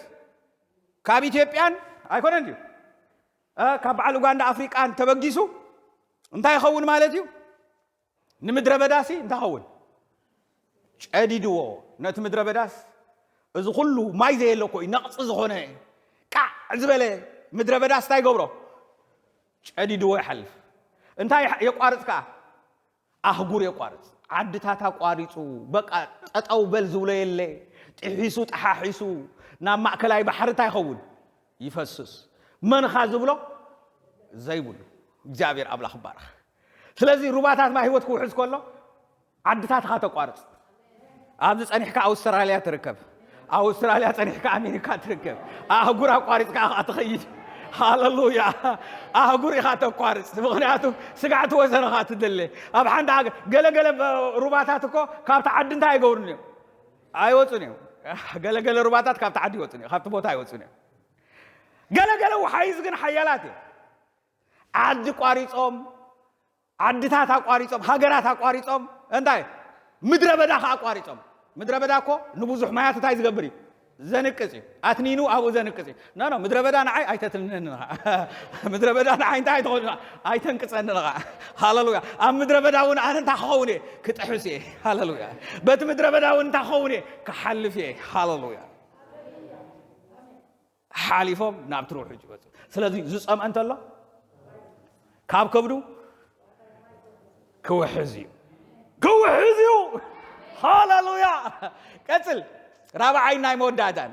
ካብ ኢትዮጵያን ኣይኮነን ድዩ? እ፣ ካብ በዓል ኡጋንዳ ኣፍሪቃን ተበጊሱ እንታይ ይኸውን ማለት እዩ? ንምድረ በዳሲ እንታይ ኸውን? ጨዲድዎ። ነቲ ምድረ በዳስ፣ እዚ ኩሉ ማይ ዘየለ እኮ እዩ፣ ነቕጺ ዝኾነ፣ ቃዕ ዝበለ ምድረ በዳስ እንታይ ይገብሮ? ጨዲድዎ ይሓልፍ። እንታይ የቋርጽ ከኣ? ኣህጉር የቋርጽ። ዓድታት ኣቋሪጹ፣ በቃ ጠጠው በል ዝብሎ የለ። ጥሒሱ፣ ጠሓሒሱ፣ ናብ ማእከላይ ባሕሪ እንታይ ይኸውን? ይፈስስ። መንኻ ዝብሎ ዘይብሉ። እግዚኣብሔር ኣምላኽ ይባረኽ። ስለዚ ሩባታት ማይ ህይወት ክውሕዝ ከሎ፣ ዓድታትኻ ተቋርጽ። ኣብዚ ጸኒሕካ ኣውስትራልያ ትርከብ። ኣውስትራልያ ጸኒሕካ ኣሜሪካ ትርከብ። ኣህጉር ኣቋሪጽካ ኢኻ ትኸይድ። ሃለሉያ። ኣህጉር ኢኻ ተቋርጽ። ምኽንያቱ ስጋዕ ትወሰነኻ ትደለ። ኣብ ሓንቲ ሃገር፣ ገለገለ ሩባታት እኮ ካብቲ ዓዲ እንታይ ኣይገብሩን እዮም? ኣይወጹን እዮም። ገለገለ ሩባታት ካብቲ ዓዲ ይወጹን እዮም። ካብቲ ቦታ ኣይወጹን እዮም። ገለገለ ወሓይዝ ግን ሓያላት እዮም። ዓዲ ቋሪጾም፣ ዓድታት ኣቋሪጾም፣ ሃገራት ኣቋሪጾም፣ እንታይ? ምድረ በዳ ከኣ ኣቋሪጾም። ምድረ በዳ እኮ ንብዙሕ ማያት እንታይ ዝገብር እዩ? ዘንቅጽ እዩ። ኣትኒኑ ኣብኡ ዘንቅጽ እዩ። ኖ፣ ኖ፣ ምድረ በዳ ንዓይ ኣይተትንንን ኢኻ። ምድረ በዳ ንዓይ እንታይ ኣይትኸውን ኢኻ? ኣይተንቅጸንን ኢኻ። ሃለሉያ። ኣብ ምድረ በዳ እውን ኣነ እንታይ ክኸውን እየ? ክጥሕስ እየ። ሃለሉያ። በቲ ምድረ በዳ እውን እንታይ ክኸውን እየ? ክሓልፍ እየ። ሃለሉያ። ሓሊፎም ናብቲ ውሕጅ ይወፁ። ስለዚ ዝፀምአ እንተሎ ካብ ከብዱ ክውሕዝ እዩ፣ ክውሕዝ እዩ። ሃለሉያ። ቀፅል። ራብዓይ ናይ መወዳእታን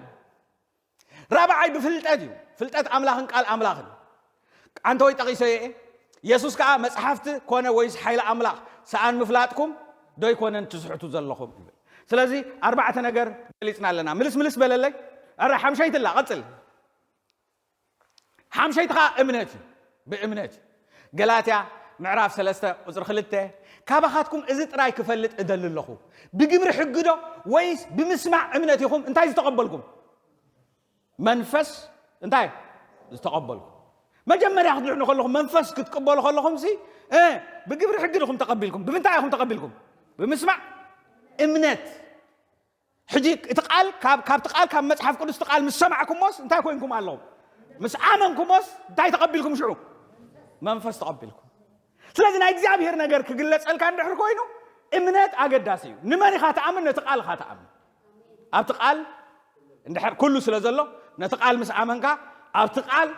ራብዓይ ብፍልጠት እዩ። ፍልጠት ኣምላኽን ቃል ኣምላኽን። ኣንተ ወይ ጠቒሰ እየ። የሱስ ከኣ መጽሓፍቲ ኮነ ወይስ ሓይሊ ኣምላኽ ሰኣን ምፍላጥኩም ዶ ኣይኮነን ትስሕቱ ዘለኹም ይብል። ስለዚ ኣርባዕተ ነገር ገሊጽና ኣለና። ምልስ ምልስ በለለይ። ኣረ ሓምሸይቲ ኣላ፣ ቀጽል። ሓምሸይቲ ከኣ እምነት እዩ። ብእምነት እዩ። ገላትያ ምዕራፍ ሰለስተ ቁጽሪ ክልተ፣ ካባኻትኩም እዚ ጥራይ ክፈልጥ እደሊ ኣለኹ። ብግብሪ ሕጊ ዶ ወይስ ብምስማዕ እምነት ኢኹም እንታይ ዝተቐበልኩም? መንፈስ እንታይ ዝተቐበልኩም? መጀመርያ ክትድሕኑ ከለኹም መንፈስ ክትቅበሉ ከለኹም ሲ፣ እ፣ ብግብሪ ሕጊ ዲኹም ተቐቢልኩም? ብምንታይ ኢኹም ተቐቢልኩም? ብምስማዕ እምነት። ሕጂ እቲ ቃል ካብ፣ ካብቲ ቃል ካብ መጽሓፍ ቅዱስ እቲ ቃል ምስ ሰማዕኩሞስ እንታይ ኮይንኩም ኣለኹም? ምስ ኣመንኩሞስ እንታይ ተቐቢልኩም ሽዑ? መንፈስ ተቐቢልኩም። ስለዚ ናይ እግዚኣብሔር ነገር ክግለጸልካ እንድሕር ኮይኑ እምነት ኣገዳሲ እዩ። ንመን ኢኻ ትኣምን? ነቲ ቃል ኢኻ ትኣምን። ኣብቲ ቃል እንድሕር ኩሉ ስለ ዘሎ ነቲ ቃል ምስ ኣመንካ ኣብቲ ቃል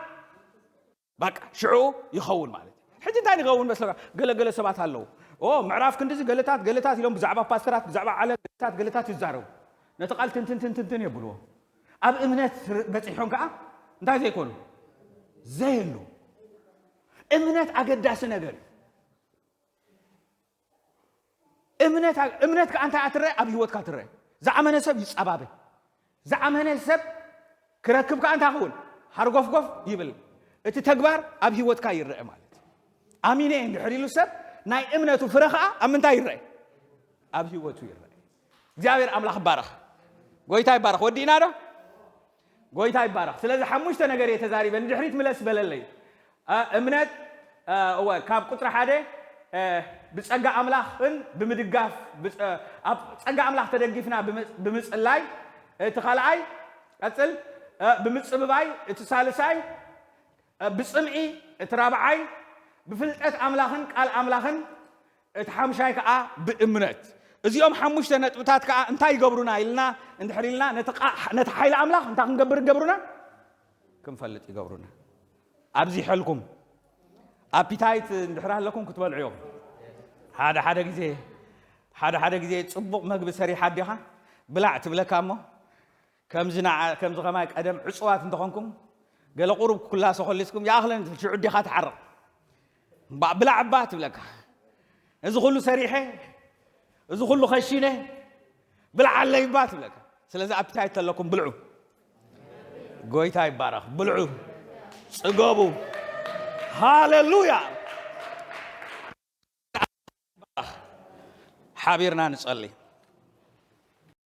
በቃ ሽዑ ይኸውን ማለት እዩ። ሕጂ እንታይ ንኸውን መስለካ? ገለገለ ሰባት ኣለዉ ኦ ምዕራፍ ክንድዚ ገለታት ገለታት ኢሎም ብዛዕባ ፓስተራት ብዛዕባ ዓለም ገለታት ገለታት ይዛረቡ። ነቲ ቃል ትንትን ትንትንትን የብልዎ። ኣብ እምነት በፂሖም ከዓ እንታይ ዘይኮኑ ዘየሉ። እምነት ኣገዳሲ ነገር እዩ። እምነት እምነት ከዓ እንታይ ትረአ ኣብ ህይወትካ ትረአ። ዝኣመነ ሰብ ይፀባበ። ዝኣመነ ሰብ ክረክብ ከዓ እንታይ ክውን ሃርጎፍጎፍ ይብል። እቲ ተግባር ኣብ ህይወትካ ይረአ ማለት እዩ። ኣሚነ እንድሕር ኢሉ ሰብ ናይ እምነቱ ፍረ ከዓ ኣብ ምንታይ ይረአ? ኣብ ህይወቱ ይረአ። እግዚኣብሔር ኣምላኽ ይባረኽ። ጎይታ ይባረኽ። ወዲእና ዶ? ጎይታ ይባረኽ። ስለዚ ሓሙሽተ ነገር እየ ተዛሪበ። ንድሕሪት ምለስ በለለይ። እ፣ እምነት እ፣ እወ ካብ ቁፅሪ ሓደ እ፣ ብፀጋ ኣምላኽን ብምድጋፍ ብፀ- ኣብ ፀጋ ኣምላኽ ተደጊፍና ብምፅ- ብምፅላይ፣ እቲ ካልኣይ ቀፅል እ፣ ብምፅብባይ፣ እቲ ሳልሳይ እ፣ ብፅምኢ፣ እቲ ራብዓይ ብፍልጠት ኣምላኽን ቃል ኣምላኽን፣ እቲ ሓምሻይ ከዓ ብእምነት። እዚኦም ሓሙሽተ ነጥብታት ከዓ እንታይ ይገብሩና ኢልና እንድሕር ኢልና ነቲ ቃ- ነቲ ሓይሊ ኣምላኽ እንታይ ክንገብር ይገብሩና? ክንፈልጥ ይገብሩና። ኣብዚሐልኩም ኣፒታይት እንድሕር ኣለኩም ክትበልዑ እዮም። ሓደ ሓደ ግዜ ሓደ ሓደ ግዜ ፅቡቕ መግቢ ሰሪሓ ኣዴኻ ብላዕ ትብለካ እሞ ከምዚ ንዓ- ከምዚ ከማይ ቀደም ዕፁዋት እንተኾንኩም ገለ ቁሩብ ኩላሶ ኮሊስኩም ይኣኽለን ሽዑ ኣዴኻ ትሓርቕ። እምባ- ብላዕ እባ ትብለካ። እዚ ኩሉ ሰሪሐ እዚ ኩሉ ኸሺነ ብልዓለይ እባ ትብለካ። ስለዚ ኣፒታይት ተለኩም ብልዑ። ጎይታ ይባረኽ። ብልዑ፣ ጽገቡ። ሃሌሉያ። ሓቢርና ንጸልይ።